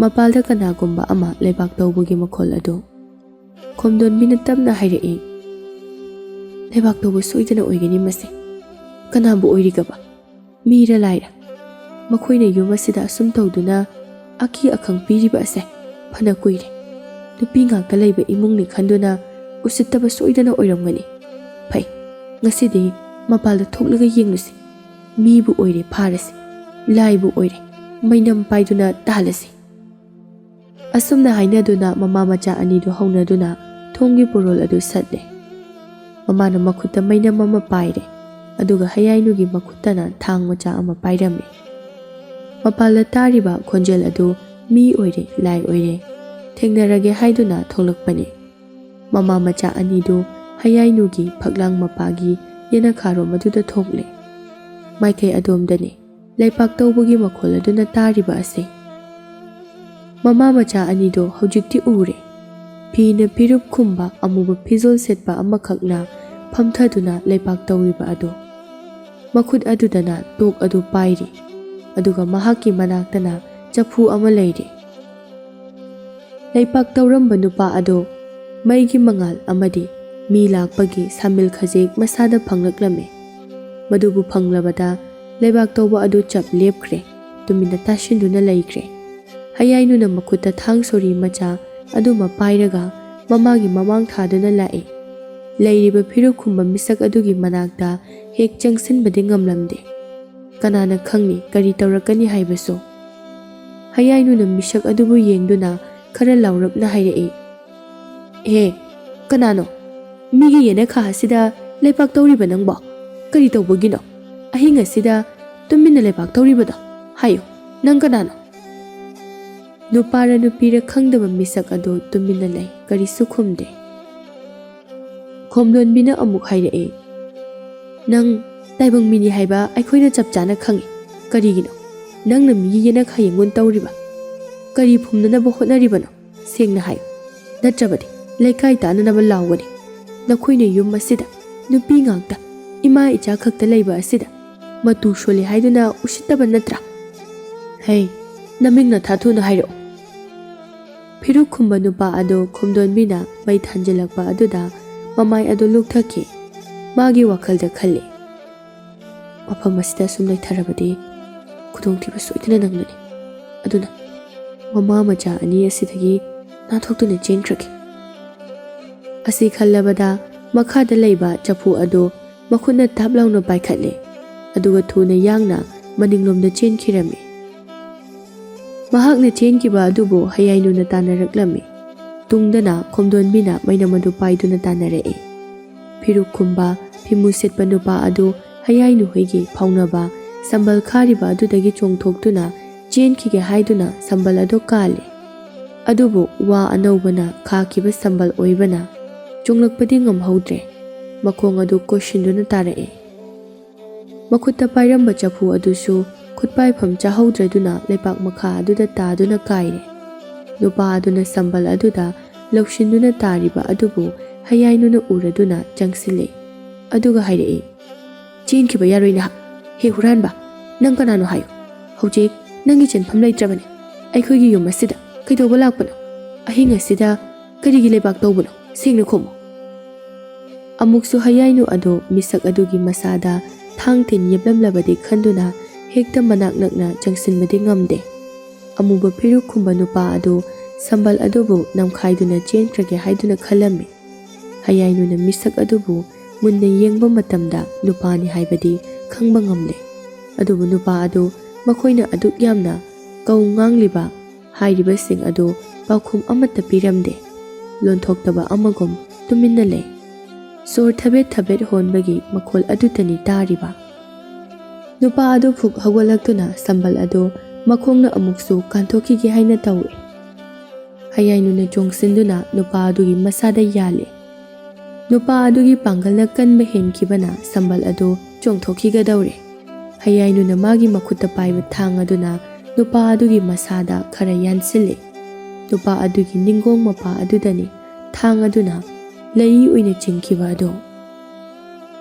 ꯃꯄꯥꯜꯗ ꯀꯅꯥꯒꯨꯝꯕ ꯑꯃ ꯂꯩꯕꯥꯛ ꯇꯧꯕꯒꯤ ꯃꯈꯣꯜ ꯑꯗꯨ꯫ ꯈꯣꯝꯗꯣꯟꯕꯤꯅ ꯇꯞꯅ ꯍꯥꯏꯔꯛꯏ, "ꯂꯩꯕꯥꯛ ꯇꯧꯕ ꯁꯣꯏꯗꯅ ꯑꯣꯏꯒꯅꯤ ꯃꯁꯦ꯫ ꯀꯅꯥꯕꯨ ꯑꯣꯏꯔꯤꯒꯕ? ꯃꯤꯔ ꯂꯥꯏꯔ? ꯃꯈꯣꯏꯅ ꯌꯨꯝ ꯑꯁꯤꯗ ꯑꯁꯨꯝ ꯇꯧꯗꯨꯅ ꯑꯀꯤ ꯑꯈꯪ ꯄꯤꯔꯤꯕ ꯑꯁꯦ ꯐꯅ ꯀꯨꯏꯔꯦ꯫ ꯅꯨꯄꯤ ꯉꯥꯛꯇ ꯂꯩꯕ ꯏꯃꯨꯡꯅꯤ ꯈꯟꯗꯨꯅ ꯎꯁꯤꯠꯇꯕ ꯁꯣꯏꯗꯅ ꯑꯣꯏꯔꯝꯒꯅꯤ꯫ ꯐꯩ, ꯉꯁꯤꯗꯤ ꯃꯄꯥꯜꯗ ꯊꯣꯛꯂꯒ ꯌꯦꯡꯂꯨꯁꯤ꯫ ꯃꯤꯕꯨ ꯑꯣꯏꯔꯦ ꯐꯥꯔꯁꯤ, ꯂꯥꯏꯕꯨ ꯑꯣꯏꯔꯦ ꯃꯩꯅꯝ ꯄꯥꯏꯗꯨꯅ ꯇꯥꯜꯂꯁꯤ꯫" ꯑꯁꯨꯝꯅ ꯍꯥꯏꯅꯗꯨꯅ ꯃꯃꯥ ꯃꯆꯥ ꯑꯅꯤꯗꯨ ꯍꯧꯅꯗꯨꯅ ꯊꯣꯡꯒꯤ ꯄꯣꯔꯣꯜ ꯑꯗꯨ ꯁꯠꯂꯦ꯫ ꯃꯃꯥꯅ ꯃꯈꯨꯠꯇ ꯃꯩꯅꯝ ꯑꯃ ꯄꯥꯏꯔꯦ꯫ ꯑꯗꯨꯒ ꯍꯌꯥꯏꯅꯨꯒꯤ ꯃꯈꯨꯠꯇꯅ ꯊꯥꯡ ꯃꯆꯥ ꯑꯃ ꯄꯥꯏꯔꯝꯃꯤ꯫ ꯃꯄꯥꯜꯗ ꯇꯥꯔꯤꯕ ꯈꯣꯟꯖꯦꯜ ꯑꯗꯨ ꯃꯤ ꯑꯣꯏꯔꯦ, ꯂꯥꯏ ꯑꯣꯏꯔꯦ, ꯊꯦꯡꯅꯔꯒꯦ ꯍꯥꯏꯗꯨꯅ ꯊꯣꯛꯂꯛꯄꯅꯤ꯫ ꯃꯃꯥ ꯃꯆꯥ ꯑꯅꯤꯗꯨ ꯍꯌꯥꯏꯅꯨꯒꯤ ꯐꯛꯂꯥꯡ ꯃꯄꯥꯒꯤ ꯌꯦꯅꯈꯥꯔꯣꯝ ꯑꯗꯨꯗ ꯊꯣꯛꯂꯦ꯫ ꯃꯥꯏꯀꯩ ꯑꯗꯣꯝꯗꯅꯤ ꯂꯩꯄꯥꯛ ꯇꯧꯕꯒꯤ ꯃꯈꯣꯜ ꯑꯗꯨꯅ ꯇꯥꯔꯤꯕ ꯑꯁꯤ꯫ ꯃꯃꯥ ꯃꯆꯥ ꯑꯅꯤꯗꯣ ꯍꯧꯖꯤꯛꯇꯤ ꯎꯔꯦ꯫ ꯐꯤꯅ ꯐꯤꯔꯨꯞ ꯈꯨꯝꯕ ꯑꯃꯨꯕ ꯐꯤꯖꯣꯜ ꯁꯦꯠꯄ ꯑꯃꯈꯛꯅ ꯐꯝꯊꯗꯨꯅ ꯂꯩꯄꯥꯛ ꯇꯧꯔꯤꯕ ꯑꯗꯨ꯫ ꯃꯈꯨꯠ ꯑꯗꯨꯗꯅ ꯇꯣꯛ ꯑꯗꯨ ꯄꯥꯏꯔꯤ, ꯑꯗꯨꯒ ꯃꯍꯥꯛꯀꯤ ꯃꯅꯥꯛꯇꯅ ꯆꯐꯨ ꯑꯃ ꯂꯩꯔꯤ꯫ ꯂꯩꯄꯥꯛ ꯇꯧꯔꯝꯕ ꯅꯨꯄꯥ ꯑꯗꯣ ꯃꯩꯒꯤ ꯃꯉꯥꯜ ꯑꯃꯗꯤ ꯃꯤ ꯂꯥꯛꯄꯒꯤ ꯁꯥꯃꯤꯜ ꯈꯖꯦꯛ ꯃꯁꯥꯗ ꯐꯪꯂꯛꯂꯝꯃꯤ꯫ ꯃꯗꯨꯕꯨ ꯐꯪꯂꯕꯗ ꯂꯩꯕꯥꯛ ꯇꯧꯕ ꯑꯗꯨ ꯆꯞ ꯂꯦꯞꯈ꯭ꯔꯦ, ꯇꯨꯃꯤꯟꯅ ꯇꯥꯁꯤꯟꯗꯨꯅ ꯂꯩꯈ꯭ꯔꯦ꯫ ꯍꯌꯥꯏꯅꯨꯅ ꯃꯈꯨꯠꯇ ꯊꯥꯡ ꯁꯣꯔꯤ ꯃꯆꯥ ꯑꯗꯨꯃ ꯄꯥꯏꯔꯒ ꯃꯃꯥꯒꯤ ꯃꯃꯥꯡ ꯊꯥꯗꯨꯅ ꯂꯥꯛꯏ꯫ ꯂꯩꯔꯤꯕ ꯐꯤꯔꯨꯛ ꯈꯨꯝꯕ ꯃꯤꯁꯛ ꯑꯗꯨꯒꯤ ꯃꯅꯥꯛꯇ ꯍꯦꯛ ꯆꯪꯁꯤꯟꯕꯗꯤ ꯉꯝꯂꯝꯗꯦ꯫ ꯀꯅꯥꯅ ꯈꯪꯅꯤ ꯀꯔꯤ ꯇꯧꯔꯛꯀꯅꯤ ꯍꯥꯏꯕꯁꯨ꯫ ꯍꯌꯥꯏꯅꯨꯅ ꯃꯤꯁꯛ ꯑꯗꯨꯕꯨ ꯌꯦꯡꯗꯨꯅ ꯈꯔ ꯂꯥꯎꯔꯞꯅ ꯍꯥꯏꯔꯛꯏ, "ꯍꯦ, ꯀꯅꯥꯅꯣ? ꯃꯤꯒꯤ ꯌꯦꯅꯈꯥ ꯑꯁꯤꯗ ꯂꯩꯄꯥꯛ ꯇꯧꯔꯤꯕ ꯅꯪꯕꯣ? ꯀꯔꯤ ꯇꯧꯕꯒꯤꯅꯣ? ꯑꯍꯤꯡ ꯑꯁꯤꯗ ꯇꯨꯃꯤꯟꯅ ꯂꯩꯄꯥꯛ ꯇꯧꯔꯤꯕꯗꯣ? ꯍꯥꯏꯌꯨ, ꯅꯪ ꯀꯅꯥꯅꯣ?" ꯅꯨꯄꯥꯔ ꯅꯨꯄꯤꯔ ꯈꯪꯗꯕ ꯃꯤꯁꯛ ꯑꯗꯨ ꯇꯨꯃꯤꯟꯅ ꯂꯩ, ꯀꯔꯤꯁꯨ ꯈꯨꯝꯗꯦ꯫ ꯈꯣꯝꯂꯣꯟꯕꯤꯅ ꯑꯃꯨꯛ ꯍꯥꯏꯔꯛꯏ, "ꯅꯪ ꯇꯥꯏꯕꯪ ꯃꯤꯅꯤ ꯍꯥꯏꯕ ꯑꯩꯈꯣꯏꯅ ꯆꯞ ꯆꯥꯅ ꯈꯪꯏ꯫ ꯀꯔꯤꯒꯤꯅꯣ ꯅꯪꯅ ꯃꯤꯒꯤ ꯌꯦꯅꯈꯥ ꯌꯦꯡꯉꯨꯟ ꯇꯧꯔꯤꯕ? ꯀꯔꯤ ꯐꯨꯝꯅꯅꯕ ꯍꯣꯠꯅꯔꯤꯕꯅꯣ? ꯁꯦꯡꯅ ꯍꯥꯏꯌꯨ, ꯅꯠꯇ꯭ꯔꯕꯗꯤ ꯂꯩꯀꯥꯏ ꯇꯥꯅꯅꯕ ꯂꯥꯎꯒꯅꯤ꯫ ꯅꯈꯣꯏꯅ ꯌꯨꯝ ꯑꯁꯤꯗ ꯅꯨꯄꯤ ꯉꯥꯛꯇ, ꯏꯃꯥ ꯏꯆꯥ ꯈꯛꯇ ꯂꯩꯕ ꯑꯁꯤꯗ ꯃꯇꯨ ꯁꯣꯜꯂꯤ ꯍꯥꯏꯗꯨꯅ ꯎꯁꯤꯠꯇꯕ ꯅꯠꯇ꯭ꯔꯥ? ꯍꯩ, ꯅꯃꯤꯡ ꯅꯊꯥ ꯊꯨꯅ ꯍꯥꯏꯔꯛꯎ꯫" ꯐꯤꯔꯨꯛ ꯈꯨꯝꯕ ꯅꯨꯄꯥ ꯑꯗꯨ ꯈꯣꯝꯗꯣꯟꯕꯤꯅ ꯃꯩ ꯊꯥꯟꯖꯤꯜꯂꯛꯄ ꯑꯗꯨꯗ ꯃꯃꯥꯏ ꯑꯗꯨ ꯂꯨꯛꯊꯈꯤ꯫ ꯃꯥꯒꯤ ꯋꯥꯈꯜꯗ ꯈꯜꯂꯤ, "ꯃꯐꯝ ꯑꯁꯤꯗ ꯁꯨꯝ ꯂꯩꯊꯔꯕꯗꯤ ꯈꯨꯗꯣꯡꯊꯤꯕ ꯁꯣꯏꯗꯅ ꯅꯪꯒꯅꯤ꯫ ꯑꯗꯨꯅ ꯃꯃꯥ ꯃꯆꯥ ꯑꯅꯤ ꯑꯁꯤꯗꯒꯤ ꯅꯥꯟꯊꯣꯛꯇꯨꯅ ꯆꯦꯟꯈ꯭ꯔꯒꯦ꯫" ꯑꯁꯤ ꯈꯜꯂꯕꯗ ꯃꯈꯥꯗ ꯂꯩꯕ ꯆꯐꯨ ꯑꯗꯨ ꯃꯈꯨꯠꯅ ꯇꯥꯞ ꯂꯥꯎꯅ ꯄꯥꯏꯈꯠꯂꯦ, ꯑꯗꯨꯒ ꯊꯨꯅ ꯌꯥꯡꯅ ꯃꯅꯤꯡꯂꯣꯝꯗ ꯆꯦꯟꯈꯤꯔꯝꯃꯤ꯫ ꯃꯍꯥꯛꯅ ꯆꯦꯟꯈꯤꯕ ꯑꯗꯨꯕꯨ ꯍꯌꯥꯏꯅꯨꯅ ꯇꯥꯟꯅꯔꯛꯂꯝꯃꯤ꯫ ꯇꯨꯡꯗꯅ ꯈꯣꯝꯗꯣꯟꯕꯤꯅ ꯃꯩꯅꯝ ꯑꯗꯨ ꯄꯥꯏꯗꯨꯅ ꯇꯥꯟꯅꯔꯛꯏ꯫ ꯐꯤꯔꯨꯛ ꯈꯨꯝꯕ, ꯐꯤꯃꯨ ꯁꯦꯠꯄ ꯅꯨꯄꯥ ꯑꯗꯨ ꯍꯌꯥꯏꯅꯨ ꯍꯣꯏꯒꯤ ꯐꯥꯎꯅꯕ ꯁꯝꯕꯜ ꯈꯥꯔꯤꯕ ꯑꯗꯨꯗꯒꯤ ꯆꯣꯡꯊꯣꯛꯇꯨꯅ ꯆꯦꯟꯈꯤꯒꯦ ꯍꯥꯏꯗꯨꯅ ꯁꯝꯕꯜ ꯑꯗꯨ ꯀꯥꯜꯂꯦ꯫ ꯑꯗꯨꯕꯨ ꯋꯥ ꯑꯅꯧꯕꯅ ꯈꯥꯈꯤꯕ ꯁꯝꯕꯜ ꯑꯣꯏꯕꯅ ꯆꯣꯡꯂꯛꯄꯗꯤ ꯉꯝꯍꯧꯗ꯭ꯔꯦ꯫ ꯃꯈꯣꯡ ꯑꯗꯨ ꯀꯣꯏꯁꯤꯟꯗꯨꯅ ꯇꯥꯔꯛꯑꯦ꯫ ꯃꯈꯨꯠꯇ ꯄꯥꯏꯔꯝꯕ ꯆꯐꯨ ꯑꯗꯨꯁꯨ ꯈꯨꯠꯄꯥꯏꯐꯝ ꯆꯥꯍꯧꯗ꯭ꯔꯗꯨꯅ ꯂꯩꯄꯥꯛ ꯃꯈꯥ ꯑꯗꯨꯗ ꯇꯥꯗꯨꯅ ꯀꯥꯏꯔꯦ꯫ ꯅꯨꯄꯥ ꯑꯗꯨꯅ ꯁꯝꯕꯜ ꯑꯗꯨꯗ ꯂꯧꯁꯤꯟꯗꯨꯅ ꯇꯥꯔꯤꯕ ꯑꯗꯨꯕꯨ ꯍꯌꯥꯏꯅꯨꯅ ꯎꯔꯗꯨꯅ ꯆꯪꯁꯤꯜꯂꯦ꯫ ꯑꯗꯨꯒ ꯍꯥꯏꯔꯛꯏ, "ꯆꯦꯟꯈꯤꯕ ꯌꯥꯔꯣꯏ ꯅꯍꯥꯛ꯫ ꯍꯦ ꯍꯨꯔꯥꯟꯕ, ꯅꯪ ꯀꯅꯥꯅꯣ ꯍꯥꯏꯌꯨ꯫ ꯍꯧꯖꯤꯛ ꯅꯪꯒꯤ ꯆꯦꯟꯐꯝ ꯂꯩꯇ꯭ꯔꯕꯅꯤ꯫ ꯑꯩꯈꯣꯏꯒꯤ ꯌꯨꯝ ꯑꯁꯤꯗ ꯀꯩꯗꯧꯕ ꯂꯥꯛꯄꯅꯣ? ꯑꯍꯤꯡ ꯑꯁꯤꯗ ꯀꯔꯤꯒꯤ ꯂꯩꯕꯥꯛ ꯇꯧꯕꯅꯣ? ꯁꯦꯡꯅ ꯈꯨꯝꯃꯨ꯫" ꯑꯃꯨꯛꯁꯨ ꯍꯌꯥꯏꯅꯨ ꯑꯗꯨ ꯃꯤꯁꯛ ꯑꯗꯨꯒꯤ ꯃꯁꯥꯗ ꯊꯥꯡ ꯊꯤꯟ ꯌꯦꯞꯂꯝꯂꯕꯗꯤ ꯈꯟꯗꯨꯅ ꯍꯦꯛꯇ ꯃꯅꯥꯛ ꯅꯛꯅ ꯆꯪꯁꯤꯟꯕꯗꯤ ꯉꯝꯗꯦ꯫ ꯑꯃꯨꯕ ꯐꯤꯔꯨꯛ ꯈꯨꯝꯕ ꯅꯨꯄꯥ ꯑꯗꯨ ꯁꯝꯕꯜ ꯑꯗꯨꯕꯨ ꯅꯝꯈꯥꯏꯗꯨꯅ ꯆꯦꯟꯈ꯭ꯔꯒꯦ ꯍꯥꯏꯗꯨꯅ ꯈꯜꯂꯝꯃꯤ꯫ ꯍꯌꯥꯏꯅꯨꯅ ꯃꯤꯁꯛ ꯑꯗꯨꯕꯨ ꯃꯨꯟꯅ ꯌꯦꯡꯕ ꯃꯇꯝꯗ ꯅꯨꯄꯥꯅꯤ ꯍꯥꯏꯕꯗꯤ ꯈꯪꯕ ꯉꯝꯂꯦ꯫ ꯑꯗꯨꯕꯨ ꯅꯨꯄꯥ ꯑꯗꯨ ꯃꯈꯣꯏꯅ ꯑꯗꯨꯛ ꯌꯥꯝꯅ ꯀꯧ ꯉꯥꯡꯂꯤꯕ ꯍꯥꯏꯔꯤꯕꯁꯤꯡ ꯑꯗꯨ ꯄꯥꯎꯈꯨꯝ ꯑꯃꯠꯇ ꯄꯤꯔꯝꯗꯦ꯫ ꯂꯣꯟꯊꯣꯛꯇꯕ ꯑꯃꯒꯨꯝ ꯇꯨꯃꯤꯟꯅ ꯂꯩ꯫ ꯁꯣꯔ ꯊꯕꯦꯠ ꯊꯕꯦꯠ ꯍꯣꯟꯕꯒꯤ ꯃꯈꯣꯜ ꯑꯗꯨꯇꯅꯤ ꯇꯥꯔꯤꯕ꯫ ꯅꯨꯄꯥ ꯑꯗꯨ ꯐꯨꯛ ꯍꯧꯒꯠꯂꯛꯇꯨꯅ ꯁꯝꯕꯜ ꯑꯗꯨ ꯃꯈꯣꯡꯅ ꯑꯃꯨꯛꯁꯨ ꯀꯥꯟꯊꯣꯛꯈꯤꯒꯦ ꯍꯥꯏꯅ ꯇꯧꯏ꯫ ꯍꯌꯥꯏꯅꯨꯅ ꯆꯣꯡꯁꯤꯟꯗꯨꯅ ꯅꯨꯄꯥ ꯑꯗꯨꯒꯤ ꯃꯁꯥꯗ ꯌꯥꯜꯂꯦ꯫ ꯅꯨꯄꯥ ꯑꯗꯨꯒꯤ ꯄꯥꯡꯒꯜꯅ ꯀꯟꯕ ꯍꯦꯟꯈꯤꯕꯅ ꯁꯝꯕꯜ ꯑꯗꯨ ꯆꯣꯡꯊꯣꯛꯈꯤꯒꯗꯧꯔꯦ꯫ ꯍꯌꯥꯏꯅꯨꯅ ꯃꯥꯒꯤ ꯃꯈꯨꯠꯇ ꯄꯥꯏꯕ ꯊꯥꯡ ꯑꯗꯨꯅ ꯅꯨꯄꯥ ꯑꯗꯨꯒꯤ ꯃꯁꯥꯗ ꯈꯔ ꯌꯥꯟꯁꯤꯜꯂꯦ꯫ ꯅꯨꯄꯥ ꯑꯗꯨꯒꯤ ꯅꯤꯡꯒꯣꯡ ꯃꯄꯥ ꯑꯗꯨꯗꯅꯤ ꯊꯥꯡ ꯑꯗꯨꯅ ꯂꯩ ꯑꯣꯏꯅ ꯆꯤꯡꯈꯤꯕ ꯑꯗꯨ꯫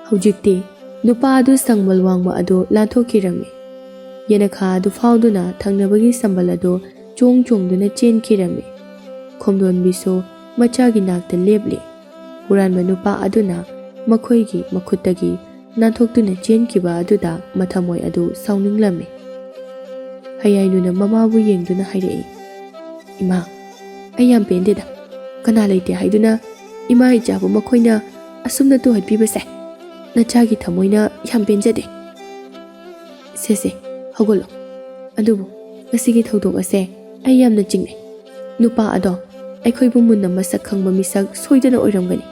ꯍꯧꯖꯤꯛꯇꯤ ꯅꯨꯄꯥ ꯑꯗꯨ ꯁꯪꯕꯜ ꯋꯥꯡꯃ ꯑꯗꯨ ꯂꯥꯟꯊꯣꯛꯈꯤꯔꯝꯃꯤ꯫ ꯌꯦꯅꯈꯥ ꯑꯗꯨ ꯐꯥꯎꯗꯨꯅ ꯊꯪꯅꯕꯒꯤ ꯁꯝꯕꯜ ꯑꯗꯨ ꯆꯣꯡ ꯆꯣꯡꯗꯨꯅ ꯆꯦꯟꯈꯤꯔꯝꯃꯤ꯫ ꯈꯣꯝꯗꯣꯟꯕꯤꯁꯨ ꯃꯆꯥꯒꯤ ꯅꯥꯛꯇ ꯂꯦꯞꯂꯤ꯫ ꯍꯨꯔꯥꯟꯕ ꯅꯨꯄꯥ ꯑꯗꯨꯅ ꯃꯈꯣꯏꯒꯤ ꯃꯈꯨꯠꯇꯒꯤ ꯅꯥꯟꯊꯣꯛꯇꯨꯅ ꯆꯦꯟꯈꯤꯕ ꯑꯗꯨꯗ ꯃꯊꯃꯣꯏ ꯑꯗꯨ ꯁꯥꯎꯅꯤꯡꯂꯝꯃꯤ꯫ ꯍꯌꯥꯏꯅꯨꯅ ꯃꯃꯥꯕꯨ ꯌꯦꯡꯗꯨꯅ ꯍꯥꯏꯔꯛꯏ, "ꯏꯃꯥ, ꯑꯩ ꯌꯥꯝ ꯄꯦꯟꯗꯦꯗ꯫ ꯀꯅꯥ ꯂꯩꯇꯦ ꯍꯥꯏꯗꯨꯅ ꯏꯃꯥ ꯏꯆꯥꯕꯨ ꯃꯈꯣꯏꯅ ꯑꯁꯨꯝꯅ ꯇꯨꯍꯠꯄꯤꯕꯁꯦ ꯅꯆꯥꯒꯤ ꯊꯃꯣꯏꯅ ꯌꯥꯝ ꯄꯦꯟꯖꯗꯦ꯫ ꯁꯦ ꯁꯦ, ꯍꯧꯒꯠꯂꯣ꯫ ꯑꯗꯨꯕꯨ ꯉꯁꯤꯒꯤ ꯊꯧꯗꯣꯛ ꯑꯁꯦ ꯑꯩ ꯌꯥꯝꯅ ꯆꯤꯡꯅꯩ꯫ ꯅꯨꯄꯥ ꯑꯗꯣ ꯑꯩꯈꯣꯏꯕꯨ ꯃꯨꯟꯅ ꯃꯁꯛ ꯈꯪꯕ ꯃꯤꯁꯛ ꯁꯣꯏꯗꯅ ꯑꯣꯏꯔꯝꯒꯅꯤ꯫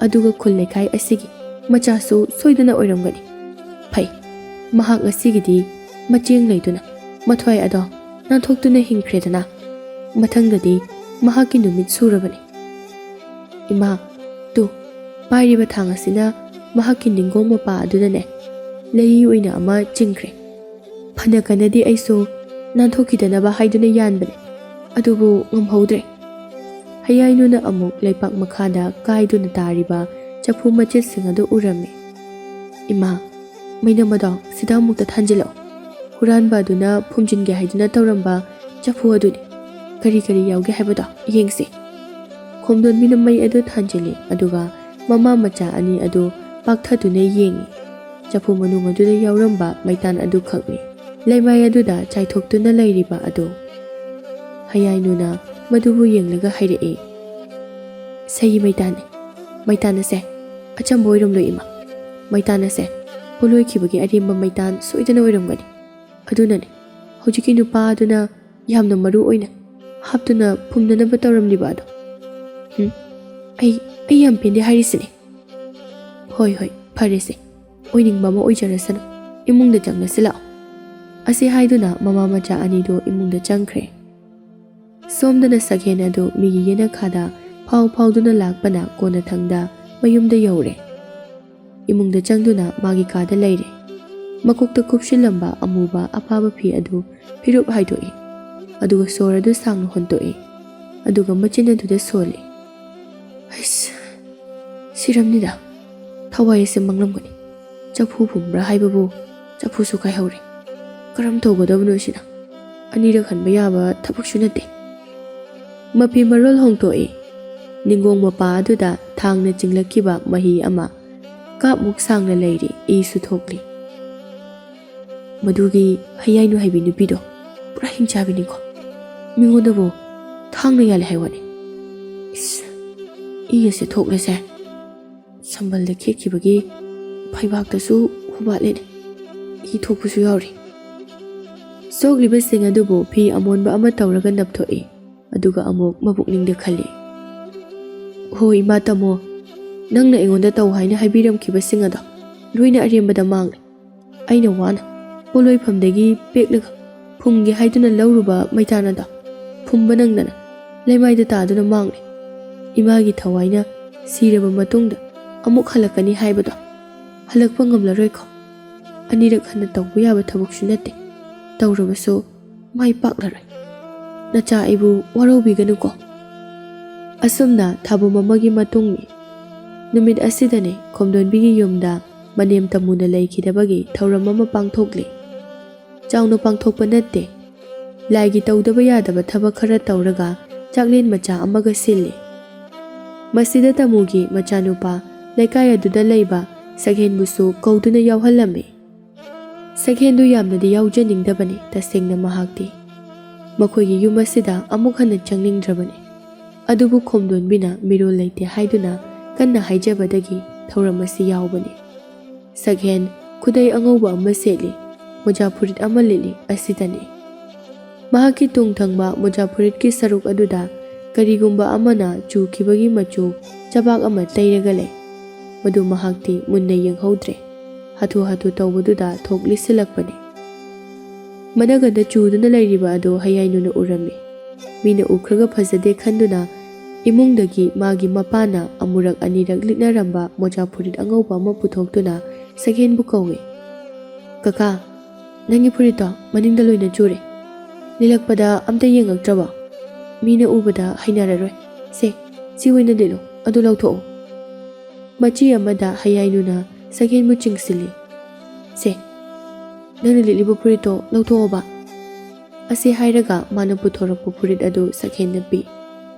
ꯑꯗꯨꯒ ꯈꯨꯜ ꯂꯩꯀꯥꯏ ꯑꯁꯤꯒꯤ ꯃꯆꯥꯁꯨ ꯁꯣꯏꯗꯅ ꯑꯣꯏꯔꯝꯒꯅꯤ꯫ ꯐꯩ, ꯃꯍꯥꯛ ꯉꯁꯤꯒꯤꯗꯤ ꯃꯆꯦꯡ ꯂꯩꯗꯨꯅ ꯃꯊ꯭ꯋꯥꯏ ꯑꯗꯣ ꯅꯥꯟꯊꯣꯛꯇꯨꯅ ꯍꯤꯡꯈ꯭ꯔꯦꯗꯅ꯫ ꯃꯊꯪꯗꯗꯤ ꯃꯍꯥꯛꯀꯤ ꯅꯨꯃꯤꯠ ꯁꯨꯔꯕꯅꯤ꯫ ꯏꯃꯥ, ꯇꯨ, ꯄꯥꯏꯔꯤꯕ ꯊꯥꯡ ꯑꯁꯤꯅ ꯃꯍꯥꯛꯀꯤ ꯅꯤꯡꯒꯣꯡ ꯃꯄꯥ ꯑꯗꯨꯗꯅꯦ ꯂꯩ ꯑꯣꯏꯅ ꯑꯃ ꯆꯤꯡꯈ꯭ꯔꯦ꯫ ꯐꯅ ꯀꯟꯅꯗꯤ ꯑꯩꯁꯨ ꯅꯥꯟꯊꯣꯛꯈꯤꯗꯅꯕ ꯍꯥꯏꯗꯨꯅ ꯌꯥꯟꯕꯅꯦ, ꯑꯗꯨꯕꯨ ꯉꯝꯍꯧꯗ꯭ꯔꯦ꯫ ꯍꯌꯥꯏꯅꯨꯅ ꯑꯃꯨꯛ ꯂꯩꯄꯥꯛ ꯃꯈꯥꯗ ꯀꯥꯏꯗꯨꯅ ꯇꯥꯔꯤꯕ ꯆꯐꯨ ꯃꯆꯦꯠꯁꯤꯡ ꯑꯗꯨ ꯎꯔꯝꯃꯤ꯫ ꯏꯃꯥ, ꯃꯩꯅꯝ ꯑꯗꯣ ꯁꯤꯗ ꯑꯃꯨꯛꯇ ꯊꯥꯟꯖꯤꯜꯂꯛꯑꯣ꯫ ꯍꯨꯔꯥꯟꯕ ꯑꯗꯨꯅ ꯐꯨꯝꯖꯤꯟꯒꯦ ꯍꯥꯏꯗꯨꯅ ꯇꯧꯔꯝꯕ ꯆꯐꯨ ꯑꯗꯨꯅꯤ꯫ ꯀꯔꯤ ꯀꯔꯤ ꯌꯥꯎꯒꯦ ꯍꯥꯏꯕꯗꯣ ꯌꯦꯡꯁꯤ꯫ ꯈꯣꯝꯗꯣꯟꯕꯤꯅ ꯃꯩ ꯑꯗꯨ ꯊꯥꯟꯖꯤꯜꯂꯤ, ꯑꯗꯨꯒ ꯃꯃꯥ ꯃꯆꯥ ꯑꯅꯤ ꯑꯗꯨ ꯄꯥꯛꯊꯗꯨꯅ ꯌꯦꯡꯉꯤ꯫ ꯆꯐꯨ ꯃꯅꯨꯡ ꯑꯗꯨꯗ ꯌꯥꯎꯔꯝꯕ ꯃꯩꯇꯥꯟ ꯑꯗꯨꯈꯛꯅꯤ ꯂꯩꯃꯥꯏ ꯑꯗꯨꯗ ꯆꯥꯏꯊꯣꯛꯇꯨꯅ ꯂꯩꯔꯤꯕ ꯑꯗꯨ꯫ ꯍꯌꯥꯏꯅꯨꯅ ꯃꯗꯨꯕꯨ ꯌꯦꯡꯂꯒ ꯍꯥꯏꯔꯛꯏ, "ꯁꯍꯤ ꯃꯩꯇꯥꯟꯅꯤ꯫ ꯃꯩꯇꯥꯟ ꯑꯁꯦ ꯑꯆꯝꯕ ꯑꯣꯏꯔꯝꯂꯣꯏ, ꯏꯃꯥ꯫ ꯃꯩꯇꯥꯟ ꯑꯁꯦ ꯄꯣꯠꯂꯣꯏꯈꯤꯕꯒꯤ ꯑꯔꯦꯝꯕ ꯃꯩꯇꯥꯟ ꯁꯣꯏꯗꯅ ꯑꯣꯏꯔꯝꯒꯅꯤ꯫ ꯑꯗꯨꯅꯅꯤ ꯍꯧꯖꯤꯛꯀꯤ ꯅꯨꯄꯥ ꯑꯗꯨꯅ ꯌꯥꯝꯅ ꯃꯔꯨ ꯑꯣꯏꯅ ꯍꯥꯞꯇꯨꯅ ꯐꯨꯝꯅꯅꯕ ꯇꯧꯔꯝꯂꯤꯕ ꯑꯗꯣ꯫ ꯍꯨꯝ, ꯑꯩ, ꯑꯩ ꯌꯥꯝ ꯄꯦꯟꯗꯦ ꯍꯥꯏꯔꯤꯁꯤꯅꯤ꯫ ꯍꯣꯏ, ꯍꯣꯏ, ꯐꯔꯦꯁꯦ꯫ ꯑꯣꯏꯅꯤꯡꯕ ꯑꯃ ꯑꯣꯏꯖꯔꯁꯅꯨ꯫ ꯏꯃꯨꯡꯗ ꯆꯪꯂꯁꯤ ꯂꯥꯛꯑꯣ꯫" ꯑꯁꯤ ꯍꯥꯏꯗꯨꯅ ꯃꯃꯥ ꯃꯆꯥ ꯑꯅꯤꯗꯨ ꯏꯃꯨꯡꯗ ꯆꯪꯈ꯭ꯔꯦ꯫ ꯁꯣꯝꯗꯅ ꯁꯒꯦꯟ ꯑꯗꯨ ꯃꯤꯒꯤ ꯌꯦꯅꯈꯥꯗ ꯐꯥꯎ ꯐꯥꯎꯗꯨꯅ ꯂꯥꯛꯄꯅ ꯀꯣꯟꯅꯊꯪꯗ ꯃꯌꯨꯝꯗ ꯌꯧꯔꯦ꯫ ꯏꯃꯨꯡꯗ ꯆꯪꯗꯨꯅ ꯃꯥꯒꯤ ꯀꯥꯗ ꯂꯩꯔꯦ꯫ ꯃꯀꯣꯛꯇ ꯀꯨꯞꯁꯤꯜꯂꯝꯕ ꯑꯃꯨꯕ ꯑꯄꯥꯕ ꯐꯤ ꯑꯗꯨ ꯐꯤꯔꯨꯞ ꯍꯥꯏꯗꯣꯛꯏ, ꯑꯗꯨꯒ ꯁꯣꯔ ꯑꯗꯨ ꯁꯥꯡꯅ ꯍꯣꯟꯇꯣꯛꯏ, ꯑꯗꯨꯒ ꯃꯆꯤꯟ ꯑꯗꯨꯗ ꯁꯣꯜꯂꯤ꯫ "ꯑꯩꯁ, ꯁꯤꯔꯝꯅꯤꯗ꯫ ꯊꯋꯥꯏ ꯑꯁꯦ ꯃꯥꯡꯂꯝꯒꯅꯤ꯫ ꯆꯐꯨ ꯐꯨꯝꯕ꯭ꯔꯥ ꯍꯥꯏꯕꯕꯨ ꯆꯐꯨꯁꯨ ꯀꯥꯏꯍꯧꯔꯦ꯫ ꯀꯔꯝ ꯇꯧꯒꯗꯕꯅꯣ ꯁꯤꯅ? ꯑꯅꯤꯔꯛ ꯍꯟꯕ ꯌꯥꯕ ꯊꯕꯛꯁꯨ ꯅꯠꯇꯦ꯫" ꯃꯐꯤ ꯃꯔꯣꯜ ꯍꯣꯡꯗꯣꯛꯏ꯫ ꯅꯤꯡꯒꯣꯡ ꯃꯄꯥ ꯑꯗꯨꯗ ꯊꯥꯡꯅ ꯆꯤꯡꯂꯛꯈꯤꯕ ꯃꯍꯤ ꯑꯃ ꯀꯥꯞꯃꯨꯛ ꯁꯥꯡꯅ ꯂꯩꯔꯤ, ꯏꯁꯨ ꯊꯣꯛꯂꯤ꯫ "ꯃꯗꯨꯒꯤ ꯍꯌꯥꯏꯅꯨ ꯍꯥꯏꯕꯤ ꯅꯨꯄꯤꯗꯣ ꯄꯨꯔꯥ ꯍꯤꯡꯆꯥꯕꯤꯅꯤꯀꯣ꯫ ꯃꯤꯉꯣꯟꯗꯕꯨ ꯊꯥꯡꯅ ꯌꯥꯜꯂꯦ ꯍꯥꯏ ꯋꯥꯅꯤ꯫ ꯏꯁ, ꯏ ꯑꯁꯦ ꯊꯣꯛꯂꯦꯁꯦ꯫ ꯁꯝꯕꯜꯗ ꯈꯦꯠꯈꯤꯕꯒꯤ ꯐꯩꯕꯥꯛꯇꯁꯨ ꯍꯨꯕꯥꯠꯂꯦꯅꯦ꯫ ꯏ ꯊꯣꯛꯄꯁꯨ ꯌꯥꯎꯔꯤ꯫" ꯁꯣꯛꯂꯤꯕꯁꯤꯡ ꯑꯗꯨꯕꯨ ꯐꯤ ꯑꯃꯣꯟꯕ ꯑꯃ ꯇꯧꯔꯒ ꯅꯞꯊꯣꯛꯏ꯫ ꯑꯗꯨꯒ ꯑꯃꯨꯛ ꯃꯄꯨꯛꯅꯤꯡꯗ ꯈꯜꯂꯤ, "ꯍꯣ ꯏꯃꯥ, ꯇꯥꯃꯣ, ꯅꯪꯅ ꯑꯩꯉꯣꯟꯗ ꯇꯧ ꯍꯥꯏꯅ ꯍꯥꯏꯕꯤꯔꯝꯈꯤꯕꯁꯤꯡ ꯑꯗꯣ ꯂꯣꯏꯅ ꯑꯔꯦꯝꯕꯗ ꯃꯥꯡꯂꯦ꯫ ꯑꯩꯅ ꯋꯥꯅ ꯄꯣꯠꯂꯣꯏꯐꯝꯗꯒꯤ ꯄꯦꯛꯂꯒ ꯐꯨꯝꯒꯦ ꯍꯥꯏꯗꯨꯅ ꯂꯧꯔꯨꯕ ꯃꯩꯇꯥꯟ ꯑꯗꯣ ꯐꯨꯝꯕ ꯅꯪꯗꯅ ꯂꯩꯃꯥꯏꯗ ꯇꯥꯗꯨꯅ ꯃꯥꯡꯂꯦ꯫ ꯏꯃꯥꯒꯤ ꯊꯋꯥꯏꯅ ꯁꯤꯔꯕ ꯃꯇꯨꯡꯗ ꯑꯃꯨꯛ ꯍꯜꯂꯛꯀꯅꯤ ꯍꯥꯏꯕꯗꯣ ꯍꯜꯂꯛꯄ ꯉꯝꯂꯔꯣꯏꯀꯣ꯫ ꯑꯅꯤꯔꯛ ꯍꯟꯅ ꯇꯧꯕ ꯌꯥꯕ ꯊꯕꯛꯁꯨ ꯅꯠꯇꯦ꯫ ꯇꯧꯔꯕꯁꯨ ꯃꯥꯏ ꯄꯥꯛꯂꯔꯣꯏ꯫ ꯅꯆꯥ ꯑꯩꯕꯨ ꯋꯥꯔꯧꯕꯤꯒꯅꯨꯀꯣ꯫ ꯑꯁꯨꯝꯅ ꯊꯥꯕꯨꯝ ꯑꯃꯒꯤ ꯃꯇꯨꯡꯅꯤ꯫ ꯅꯨꯃꯤꯠ ꯑꯁꯤꯗꯅꯤ ꯈꯣꯝꯗꯣꯟꯕꯤꯒꯤ ꯌꯨꯝꯗ ꯃꯅꯦꯝ ꯇꯃꯨꯅ ꯂꯩꯈꯤꯗꯕꯒꯤ ꯊꯧꯔꯝ ꯑꯃ ꯄꯥꯡꯊꯣꯛꯂꯤ꯫ ꯆꯥꯎꯅ ꯄꯥꯡꯊꯣꯛꯄ ꯅꯠꯇꯦ꯫ ꯂꯥꯏꯒꯤ ꯇꯧꯗꯕ ꯌꯥꯗꯕ ꯊꯕꯛ ꯈꯔ ꯇꯧꯔꯒ ꯆꯥꯛꯂꯦꯟ ꯃꯆꯥ ꯑꯃꯒ ꯁꯤꯜꯂꯤ꯫ ꯃꯁꯤꯗ ꯇꯃꯨꯒꯤ ꯃꯆꯥꯅꯨꯄꯥ ꯂꯩꯀꯥꯏ ꯑꯗꯨꯗ ꯂꯩꯕ ꯁꯛꯍꯦꯟꯕꯨꯁꯨ ꯀꯧꯗꯨꯅ ꯌꯥꯎꯍꯜꯂꯝꯃꯤ꯫ ꯁꯛꯍꯦꯟꯗꯨ ꯌꯥꯝꯅꯗꯤ ꯌꯥꯎꯖꯅꯤꯡꯗꯕꯅꯤ ꯇꯁꯦꯡꯅ ꯃꯍꯥꯛꯇꯤ꯫ ꯃꯈꯣꯏꯒꯤ ꯌꯨꯝ ꯑꯁꯤꯗ ꯑꯃꯨꯛ ꯍꯟꯅ ꯆꯪꯅꯤꯡꯗ꯭ꯔꯕꯅꯤ꯫ ꯑꯗꯨꯕꯨ ꯈꯣꯝꯗꯣꯟꯕꯤꯅ ꯃꯤꯔꯣꯜ ꯂꯩꯇꯦ ꯍꯥꯏꯗꯨꯅ ꯀꯟꯅ ꯍꯥꯏꯖꯕꯗꯒꯤ ꯊꯧꯔꯝ ꯑꯁꯤ ꯌꯥꯎꯕꯅꯤ꯫ ꯁꯛꯍꯦꯟ ꯈꯨꯗꯩ ꯑꯉꯧꯕ ꯑꯃ ꯁꯦꯠꯂꯤ, ꯃꯣꯖꯥ ꯐꯨꯔꯤꯠ ꯑꯃ ꯂꯤꯠꯂꯤ ꯑꯁꯤꯗꯅꯤ꯫ ꯃꯍꯥꯛꯀꯤ ꯇꯨꯡ ꯊꯪꯕ ꯃꯣꯖꯥ ꯐꯨꯔꯤꯠꯀꯤ ꯁꯔꯨꯛ ꯑꯗꯨꯗ ꯀꯔꯤꯒꯨꯝꯕ ꯑꯃꯅ ꯆꯨꯈꯤꯕꯒꯤ ꯃꯆꯨ ꯆꯕꯥꯛ ꯑꯃ ꯇꯩꯔꯒ ꯂꯩ꯫ ꯃꯗꯨ ꯃꯍꯥꯛꯇꯤ ꯃꯨꯟꯅ ꯌꯦꯡꯍꯧꯗ꯭ꯔꯦ꯫ ꯍꯥꯊꯨ ꯍꯥꯊꯨ ꯇꯧꯕꯗꯨꯗ ꯊꯣꯛ ꯂꯤꯠꯁꯤꯜꯂꯛꯄꯅꯤ꯫ ꯃꯅꯒꯟꯗ ꯆꯨꯗꯨꯅ ꯂꯩꯔꯤꯕ ꯑꯗꯨ ꯍꯌꯥꯏꯅꯨꯅ ꯎꯔꯝꯃꯤ꯫ ꯃꯤꯅ ꯎꯈ꯭ꯔꯒ ꯐꯖꯗꯦ ꯈꯟꯗꯨꯅ ꯏꯃꯨꯡꯗꯒꯤ ꯃꯥꯒꯤ ꯃꯄꯥꯅ ꯑꯃꯨꯔꯛ ꯑꯅꯤꯔꯛ ꯂꯤꯠꯅꯔꯝꯕ ꯃꯣꯖꯥ ꯐꯨꯔꯤꯠ ꯑꯉꯧꯕ ꯑꯃ ꯄꯨꯊꯣꯛꯇꯨꯅ ꯁꯛꯍꯦꯟꯕꯨ ꯀꯧꯏ꯫ "ꯀꯀꯥ, ꯅꯪꯒꯤ ꯐꯨꯔꯤꯠꯇꯣ ꯃꯅꯤꯡꯗ ꯂꯣꯏꯅ ꯆꯨꯔꯦ꯫ ꯂꯤꯠꯂꯛꯄꯗ ꯑꯝꯇ ꯌꯦꯡꯉꯛꯇ꯭ꯔꯕꯣ? ꯃꯤꯅ ꯎꯕꯗ ꯍꯩꯅꯔꯔꯣꯏ꯫ ꯁꯦ, ꯁꯤ ꯑꯣꯏꯅ ꯂꯤꯠꯂꯣ, ꯑꯗꯨ ꯂꯧꯊꯣꯛꯑꯣ꯫" ꯃꯆꯤ ꯑꯃꯗ ꯍꯌꯥꯏꯅꯨꯅ ꯁꯛꯍꯦꯟꯕꯨ ꯆꯤꯡꯁꯤꯜꯂꯤ꯫ "ꯁꯦ, ꯅꯪꯅ ꯂꯤꯠꯂꯤꯕ ꯐꯨꯔꯤꯠꯇꯣ ꯂꯧꯊꯣꯛꯑꯣꯕ꯫" ꯑꯁꯤ ꯍꯥꯏꯔꯒ ꯃꯥꯅ ꯄꯨꯊꯣꯔꯛꯄ ꯐꯨꯔꯤꯠ ꯑꯗꯨ ꯁꯛꯍꯦꯟꯅ ꯄꯤ꯫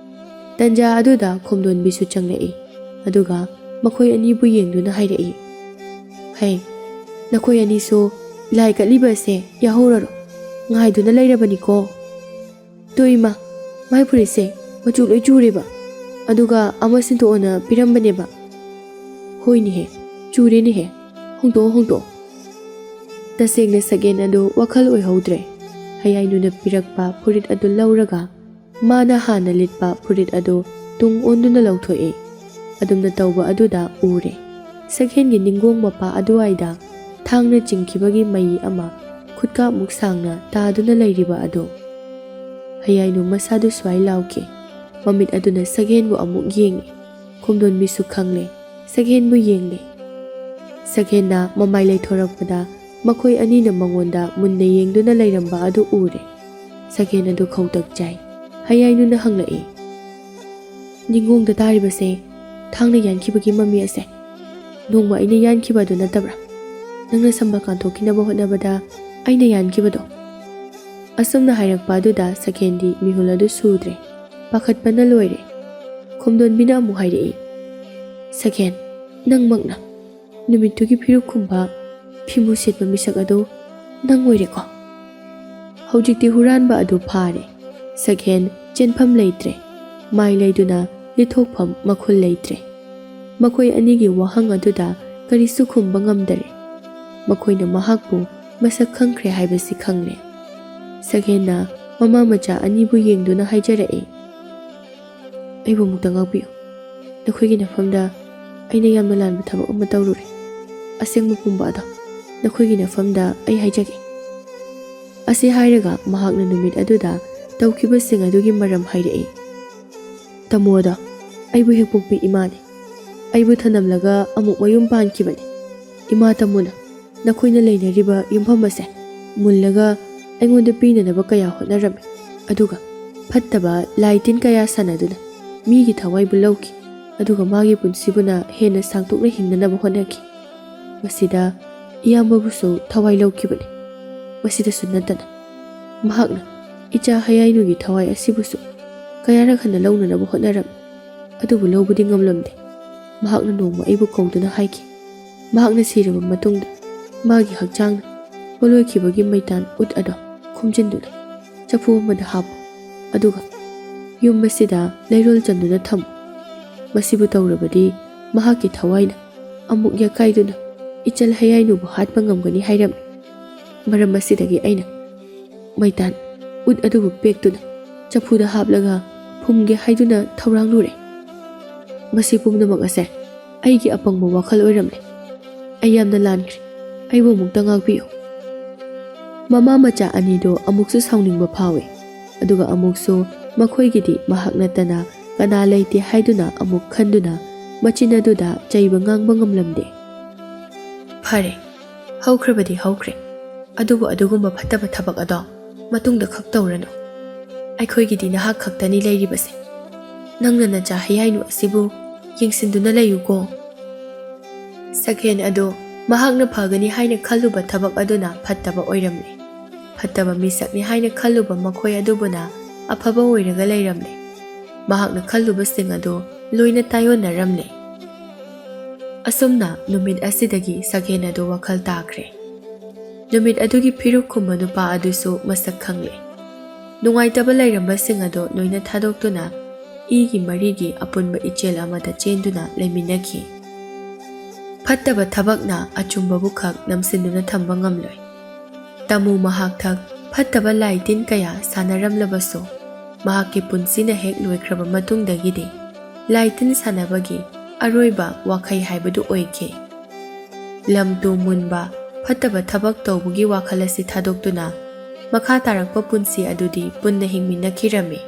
ꯇꯟꯖꯥ ꯑꯗꯨꯗ ꯈꯣꯝꯗꯣꯟꯕꯤꯁꯨ ꯆꯪꯂꯛꯏ꯫ ꯑꯗꯨꯒ ꯃꯈꯣꯏ ꯑꯅꯤꯕꯨ ꯌꯦꯡꯗꯨꯅ ꯍꯥꯏꯔꯛꯏ, "ꯍꯩ, ꯅꯈꯣꯏ ꯑꯅꯤꯁꯨ ꯂꯥꯏ ꯀꯠꯂꯤꯕ ꯑꯁꯦ ꯌꯥꯍꯧꯔꯔꯣ? ꯉꯥꯏꯗꯨꯅ ꯂꯩꯔꯕꯅꯤꯀꯣ꯫" "ꯇꯣ ꯏꯃꯥ, ꯃꯥꯏ ꯐꯨꯔꯤꯠꯁꯦ ꯃꯆꯨ ꯂꯣꯏ ꯆꯨꯔꯦꯕ꯫ ꯑꯗꯨꯒ ꯑꯃ ꯁꯤꯟꯗꯣꯛꯑꯣꯅ ꯄꯤꯔꯝꯕꯅꯦꯕ꯫" "ꯍꯣꯏꯅꯦꯍꯦ, ꯆꯨꯔꯦꯅꯦꯍꯦ꯫ ꯍꯣꯡꯗꯣꯛꯑꯣ, ꯍꯣꯡꯗꯣꯛꯑꯣ꯫" ꯇꯁꯦꯡꯅ ꯁꯛꯍꯦꯟ ꯑꯗꯨ ꯋꯥꯈꯜ ꯑꯣꯏꯍꯧꯗ꯭ꯔꯦ꯫ ꯍꯌꯥꯏꯅꯨꯅ ꯄꯤꯔꯛꯄ ꯐꯨꯔꯤꯠ ꯑꯗꯨ ꯂꯧꯔꯒ ꯃꯥꯅ ꯍꯥꯟꯅ ꯂꯤꯠꯄ ꯐꯨꯔꯤꯠ ꯑꯗꯨ ꯇꯨꯡ ꯑꯣꯟꯗꯨꯅ ꯂꯧꯊꯣꯛꯏ꯫ ꯑꯗꯨꯝꯅ ꯇꯧꯕ ꯑꯗꯨꯗ ꯎꯔꯦ, ꯁꯛꯍꯦꯟꯒꯤ ꯅꯤꯡꯒꯣꯡ ꯃꯄꯥ ꯑꯗꯨꯋꯥꯏꯗ ꯊꯥꯡꯅ ꯆꯤꯡꯈꯤꯕꯒꯤ ꯃꯩ ꯑꯃ ꯈꯨꯠꯀꯥꯞꯃꯨꯛ ꯁꯥꯡꯅ ꯇꯥꯗꯨꯅ ꯂꯩꯔꯤꯕ ꯑꯗꯨ꯫ ꯍꯌꯥꯏꯅꯨ ꯃꯁꯥꯗꯨ ꯁ꯭ꯋꯥꯏ ꯂꯥꯎꯈꯤ꯫ ꯃꯃꯤꯠ ꯑꯗꯨꯅ ꯁꯛꯍꯦꯟꯕꯨ ꯑꯃꯨꯛ ꯌꯦꯡꯉꯤ꯫ ꯈꯣꯝꯗꯣꯟꯕꯤꯁꯨ ꯈꯪꯂꯦ, ꯁꯛꯍꯦꯟꯕꯨ ꯌꯦꯡꯂꯦ꯫ ꯁꯛꯍꯦꯟꯅ ꯃꯃꯥꯏ ꯂꯩꯊꯣꯔꯛꯄꯗ ꯃꯈꯣꯏ ꯑꯅꯤꯅ ꯃꯉꯣꯟꯗ ꯃꯨꯟꯅ ꯌꯦꯡꯗꯨꯅ ꯂꯩꯔꯝꯕ ꯑꯗꯨ ꯎꯔꯦ꯫ ꯁꯛꯍꯦꯟ ꯑꯗꯨ ꯈꯧꯇꯛ ꯆꯥꯏ꯫ ꯍꯌꯥꯏꯅꯨꯅ ꯍꯪꯂꯛꯏ, "ꯅꯤꯡꯒꯣꯡꯗ ꯇꯥꯔꯤꯕꯁꯦ ꯊꯥꯡꯅ ꯌꯥꯟꯈꯤꯕꯒꯤ ꯃꯃꯤ ꯑꯁꯦ ꯅꯣꯡꯃ ꯑꯩꯅ ꯌꯥꯟꯈꯤꯕ ꯑꯗꯨ ꯅꯠꯇꯕ꯭ꯔꯥ? ꯅꯪꯅ ꯁꯝꯕꯜ ꯀꯥꯟꯊꯣꯛꯈꯤꯅꯕ ꯍꯣꯠꯅꯕꯗ ꯑꯩꯅ ꯌꯥꯟꯈꯤꯕꯗꯣ?" ꯑꯁꯨꯝꯅ ꯍꯥꯏꯔꯛꯄ ꯑꯗꯨꯗ ꯁꯛꯍꯦꯟꯗꯤ ꯃꯤꯍꯨꯜ ꯑꯗꯨ ꯁꯨꯗ꯭ꯔꯦ꯫ ꯄꯥꯈꯠꯄꯅ ꯂꯣꯏꯔꯦ꯫ ꯈꯣꯝꯗꯣꯟꯕꯤꯅ ꯑꯃꯨꯛ ꯍꯥꯏꯔꯛꯏ, "ꯁꯛꯍꯦꯟ, ꯅꯪꯃꯛꯅ ꯅꯨꯃꯤꯠꯇꯨꯒꯤ ꯐꯤꯔꯨꯛ ꯈꯨꯝꯕ ꯐꯤꯃꯨ ꯁꯦꯠꯄ ꯃꯤꯁꯛ ꯑꯗꯨ ꯅꯪ ꯑꯣꯏꯔꯦꯀꯣ?" ꯍꯧꯖꯤꯛꯇꯤ ꯍꯨꯔꯥꯟꯕ ꯑꯗꯨ ꯐꯥꯔꯦ꯫ ꯁꯛꯍꯦꯟ ꯆꯦꯟꯐꯝ ꯂꯩꯇ꯭ꯔꯦ꯫ ꯃꯥꯏ ꯂꯩꯗꯨꯅ ꯂꯤꯊꯣꯛꯐꯝ ꯃꯈꯨꯜ ꯂꯩꯇ꯭ꯔꯦ꯫ ꯃꯈꯣꯏ ꯑꯅꯤꯒꯤ ꯋꯥꯍꯪ ꯑꯗꯨꯗ ꯀꯔꯤꯁꯨ ꯈꯨꯝꯕ ꯉꯝꯗꯔꯦ꯫ ꯃꯈꯣꯏꯅ ꯃꯍꯥꯛꯄꯨ ꯃꯁꯛ ꯈꯪꯈ꯭ꯔꯦ ꯍꯥꯏꯕꯁꯤ ꯈꯪꯂꯦ꯫ ꯁꯛꯍꯦꯟꯅ ꯃꯃꯥ ꯃꯆꯥ ꯑꯅꯤꯕꯨ ꯌꯦꯡꯗꯨꯅ ꯍꯥꯏꯖꯔꯛꯏ, "ꯑꯩꯕꯨ ꯑꯃꯨꯛꯇ ꯉꯥꯛꯄꯤꯌꯨ꯫ ꯅꯈꯣꯏꯒꯤ ꯅꯐꯝꯗ ꯑꯩꯅ ꯌꯥꯝꯅ ꯂꯥꯟꯕ ꯊꯕꯛ ꯑꯃ ꯇꯧꯔꯨꯔꯦ꯫ ꯑꯁꯦꯡꯕ ꯄꯨꯝꯕ ꯑꯗꯣ ꯅꯈꯣꯏꯒꯤ ꯅꯐꯝꯗ ꯑꯩ ꯍꯥꯏꯖꯒꯦ꯫" ꯑꯁꯤ ꯍꯥꯏꯔꯒ ꯃꯍꯥꯛꯅ ꯅꯨꯃꯤꯠ ꯑꯗꯨꯗ ꯇꯧꯈꯤꯕꯁꯤꯡ ꯑꯗꯨꯒꯤ ꯃꯔꯝ ꯍꯥꯏꯔꯛꯏ꯫ "ꯇꯥꯃꯣꯗꯣ ꯑꯩꯕꯨ ꯍꯦꯛ ꯄꯣꯛꯄꯤ ꯏꯃꯥꯅꯤ꯫ ꯑꯩꯕꯨ ꯊꯅꯝꯂꯒ ꯑꯃꯨꯛ ꯃꯌꯨꯝ ꯄꯥꯟꯈꯤꯕꯅꯤ꯫ ꯏꯃꯥ ꯇꯥꯃꯣꯅ ꯅꯈꯣꯏꯅ ꯂꯩꯅꯔꯤꯕ ꯌꯨꯝꯐꯝ ꯑꯁꯦ ꯃꯨꯜꯂꯒ ꯑꯩꯉꯣꯟꯗ ꯄꯤꯅꯅꯕ ꯀꯌꯥ ꯍꯣꯠꯅꯔꯝꯃꯤ꯫ ꯑꯗꯨꯒ ꯐꯠꯇꯕ ꯂꯥꯏ ꯇꯤꯟ ꯀꯌꯥ ꯁꯥꯟꯅꯗꯨꯅ ꯃꯤꯒꯤ ꯊꯋꯥꯏꯕꯨ ꯂꯧꯈꯤ꯫ ꯑꯗꯨꯒ ꯃꯥꯒꯤ ꯄꯨꯟꯁꯤꯕꯨꯅ ꯍꯦꯟꯅ ꯁꯥꯡꯇꯣꯛꯅ ꯍꯤꯡꯅꯅꯕ ꯍꯣꯠꯅꯈꯤ꯫ ꯃꯁꯤꯗ ꯏꯌꯥꯝꯕꯕꯨꯁꯨ ꯊꯋꯥꯏ ꯂꯧꯈꯤꯕꯅꯤ꯫ ꯃꯁꯤꯗꯁꯨ ꯅꯠꯇꯅ ꯃꯍꯥꯛꯅ ꯏꯆꯥ ꯍꯌꯥꯏꯅꯨꯒꯤ ꯊꯋꯥꯏ ꯑꯁꯤꯕꯨꯁꯨ ꯀꯌꯥꯔꯛ ꯍꯟꯅ ꯂꯧꯅꯅꯕ ꯍꯣꯠꯅꯔꯝꯃꯤ꯫ ꯑꯗꯨꯕꯨ ꯂꯧꯕꯗꯤ ꯉꯝꯂꯝꯗꯦ꯫ ꯃꯍꯥꯛꯅ ꯅꯣꯡꯃ ꯑꯩꯕꯨ ꯀꯧꯗꯨꯅ ꯍꯥꯏꯈꯤ, ꯃꯍꯥꯛꯅ ꯁꯤꯔꯕ ꯃꯇꯨꯡꯗ ꯃꯥꯒꯤ ꯍꯛꯆꯥꯡꯅ ꯄꯣꯂꯣꯏꯈꯤꯕꯒꯤ ꯃꯩꯇꯥꯟ ꯎꯠ ꯑꯗꯣ ꯈꯣꯝꯖꯤꯟꯗꯨꯅ ꯆꯐꯨ ꯑꯃꯗ ꯍꯥꯞꯄꯨ, ꯑꯗꯨꯒ ꯌꯨꯝ ꯑꯁꯤꯗ ꯂꯩꯔꯣꯜ ꯆꯟꯗꯨꯅ ꯊꯝꯃꯨ꯫ ꯃꯁꯤꯕꯨ ꯇꯧꯔꯕꯗꯤ ꯃꯍꯥꯛꯀꯤ ꯊꯋꯥꯏꯅ ꯑꯃꯨꯛ ꯌꯥꯀꯥꯏꯗꯨꯅ ꯏꯆꯜ ꯍꯌꯥꯏꯅꯨꯕꯨ ꯍꯥꯠꯄ ꯉꯝꯒꯅꯤ" ꯍꯥꯏꯔꯝꯃꯤ꯫ ꯃꯔꯝ ꯑꯁꯤꯗꯒꯤ ꯑꯩꯅ ꯃꯩꯇꯥꯟ ꯎꯠ ꯑꯗꯨꯕꯨ ꯄꯦꯛꯇꯨꯅ ꯆꯐꯨꯗ ꯍꯥꯞꯂꯒ ꯐꯨꯝꯒꯦ ꯍꯥꯏꯗꯨꯅ ꯊꯧꯔꯥꯡꯂꯨꯔꯦ꯫ ꯃꯁꯤ ꯄꯨꯝꯅꯃꯛ ꯑꯁꯦ ꯑꯩꯒꯤ ꯑꯄꯪꯕ ꯋꯥꯈꯜ ꯑꯣꯏꯔꯝꯂꯦ꯫ ꯑꯩ ꯌꯥꯝꯅ ꯂꯥꯟꯈ꯭ꯔꯦ꯫ ꯑꯩꯕꯨ ꯑꯃꯨꯛꯇ ꯉꯥꯛꯄꯤꯌꯨ꯫ ꯃꯃꯥ ꯃꯆꯥ ꯑꯅꯤꯗꯨ ꯑꯃꯨꯛꯁꯨ ꯁꯥꯎꯅꯤꯡꯕ ꯐꯥꯎꯏ, ꯑꯗꯨꯒ ꯑꯃꯨꯛꯁꯨ ꯃꯈꯣꯏꯒꯤꯗꯤ ꯃꯍꯥꯛ ꯅꯠꯇꯅ ꯀꯅꯥ ꯂꯩꯇꯦ ꯍꯥꯏꯗꯨꯅ ꯑꯃꯨꯛ ꯈꯟꯗꯨꯅ ꯃꯆꯤꯟ ꯑꯗꯨꯗ ꯆꯩꯕ ꯉꯥꯡꯕ ꯉꯝꯂꯝꯗꯦ꯫ "ꯐꯔꯦ, ꯍꯧꯈ꯭ꯔꯕꯗꯤ ꯍꯧꯈ꯭ꯔꯦ, ꯑꯗꯨꯕꯨ ꯑꯗꯨꯒꯨꯝꯕ ꯐꯠꯇꯕ ꯊꯕꯛ ꯑꯗꯣ ꯃꯇꯨꯡꯗ ꯈꯛ ꯇꯧꯔꯅꯨ꯫ ꯑꯩꯈꯣꯏꯒꯤꯗꯤ ꯅꯍꯥꯛ ꯈꯛꯇꯅꯤ ꯂꯩꯔꯤꯕꯁꯦ꯫ ꯅꯪꯅ ꯅꯆꯥ ꯍꯌꯥꯏꯅꯨ ꯑꯁꯤꯕꯨ ꯌꯦꯡꯁꯤꯟꯗꯨꯅ ꯂꯩꯌꯨꯀꯣ꯫" ꯁꯛꯍꯦꯟ ꯑꯗꯨ ꯃꯍꯥꯛꯅ ꯐꯒꯅꯤ ꯍꯥꯏꯅ ꯈꯜꯂꯨꯕ ꯊꯕꯛ ꯑꯗꯨꯅ ꯐꯠꯇꯕ ꯑꯣꯏꯔꯝꯂꯦ꯫ ꯐꯠꯇꯕ ꯃꯤꯁꯛꯅꯤ ꯍꯥꯏꯅ ꯈꯜꯂꯨꯕ ꯃꯈꯣꯏ ꯑꯗꯨꯕꯨꯅ ꯑꯐꯕ ꯑꯣꯏꯔꯒ ꯂꯩꯔꯝꯂꯦ꯫ ꯃꯍꯥꯛꯅ ꯈꯜꯂꯨꯕꯁꯤꯡ ꯑꯗꯨ ꯂꯣꯏꯅ ꯇꯥꯏꯑꯣꯟꯅꯔꯝꯂꯦ꯫ ꯑꯁꯨꯝꯅ ꯅꯨꯃꯤꯠ ꯑꯁꯤꯗꯒꯤ ꯁꯛꯍꯦꯟ ꯑꯗꯨ ꯋꯥꯈꯜ ꯇꯥꯈ꯭ꯔꯦ꯫ ꯅꯨꯃꯤꯠ ꯑꯗꯨꯒꯤ ꯐꯤꯔꯨꯛ ꯈꯨꯝꯕ ꯅꯨꯄꯥ ꯑꯗꯨꯁꯨ ꯃꯁꯛ ꯈꯪꯂꯦ꯫ ꯅꯨꯡꯉꯥꯏꯇꯕ ꯂꯩꯔꯝꯕꯁꯤꯡ ꯑꯗꯨ ꯂꯣꯏꯅ ꯊꯥꯗꯣꯛꯇꯨꯅ ꯏꯒꯤ ꯃꯔꯤꯒꯤ ꯑꯄꯨꯟꯕ ꯏꯆꯦꯜ ꯑꯃꯗ ꯆꯦꯟꯗꯨꯅ ꯂꯩꯃꯤꯟꯅꯈꯤ꯫ ꯐꯠꯇꯕ ꯊꯕꯛꯅ ꯑꯆꯨꯝꯕꯕꯨ ꯈꯛ ꯅꯝꯁꯤꯟꯗꯨꯅ ꯊꯝꯕ ꯉꯝꯂꯣꯏ꯫ ꯇꯥꯃꯨ ꯃꯍꯥꯛꯊꯛ ꯐꯠꯇꯕ ꯂꯥꯏ ꯇꯤꯟ ꯀꯌꯥ ꯁꯥꯟꯅꯔꯝꯂꯕꯁꯨ, ꯃꯍꯥꯛꯀꯤ ꯄꯨꯟꯁꯤꯅ ꯍꯦꯛ ꯂꯣꯏꯈ꯭ꯔꯕ ꯃꯇꯨꯡꯗꯒꯤꯗꯤ ꯂꯥꯏ ꯇꯤꯟ ꯁꯥꯟꯅꯕꯒꯤ ꯑꯔꯣꯏꯕ ꯋꯥꯈꯩ ꯍꯥꯏꯕꯗꯨ ꯑꯣꯏꯈꯤ꯫ ꯂꯝ ꯇꯨ ꯃꯨꯟꯕ, ꯐꯠꯇꯕ ꯊꯕꯛ ꯇꯧꯕꯒꯤ ꯋꯥꯈꯜ ꯑꯁꯤ ꯊꯥꯗꯣꯛꯇꯨꯅ ꯃꯈꯥ ꯇꯥꯔꯛꯄ ꯄꯨꯟꯁꯤ ꯑꯗꯨꯗꯤ ꯄꯨꯟꯅ ꯍꯤꯡꯃꯤꯟꯅꯈꯤꯔꯝꯃꯤ꯫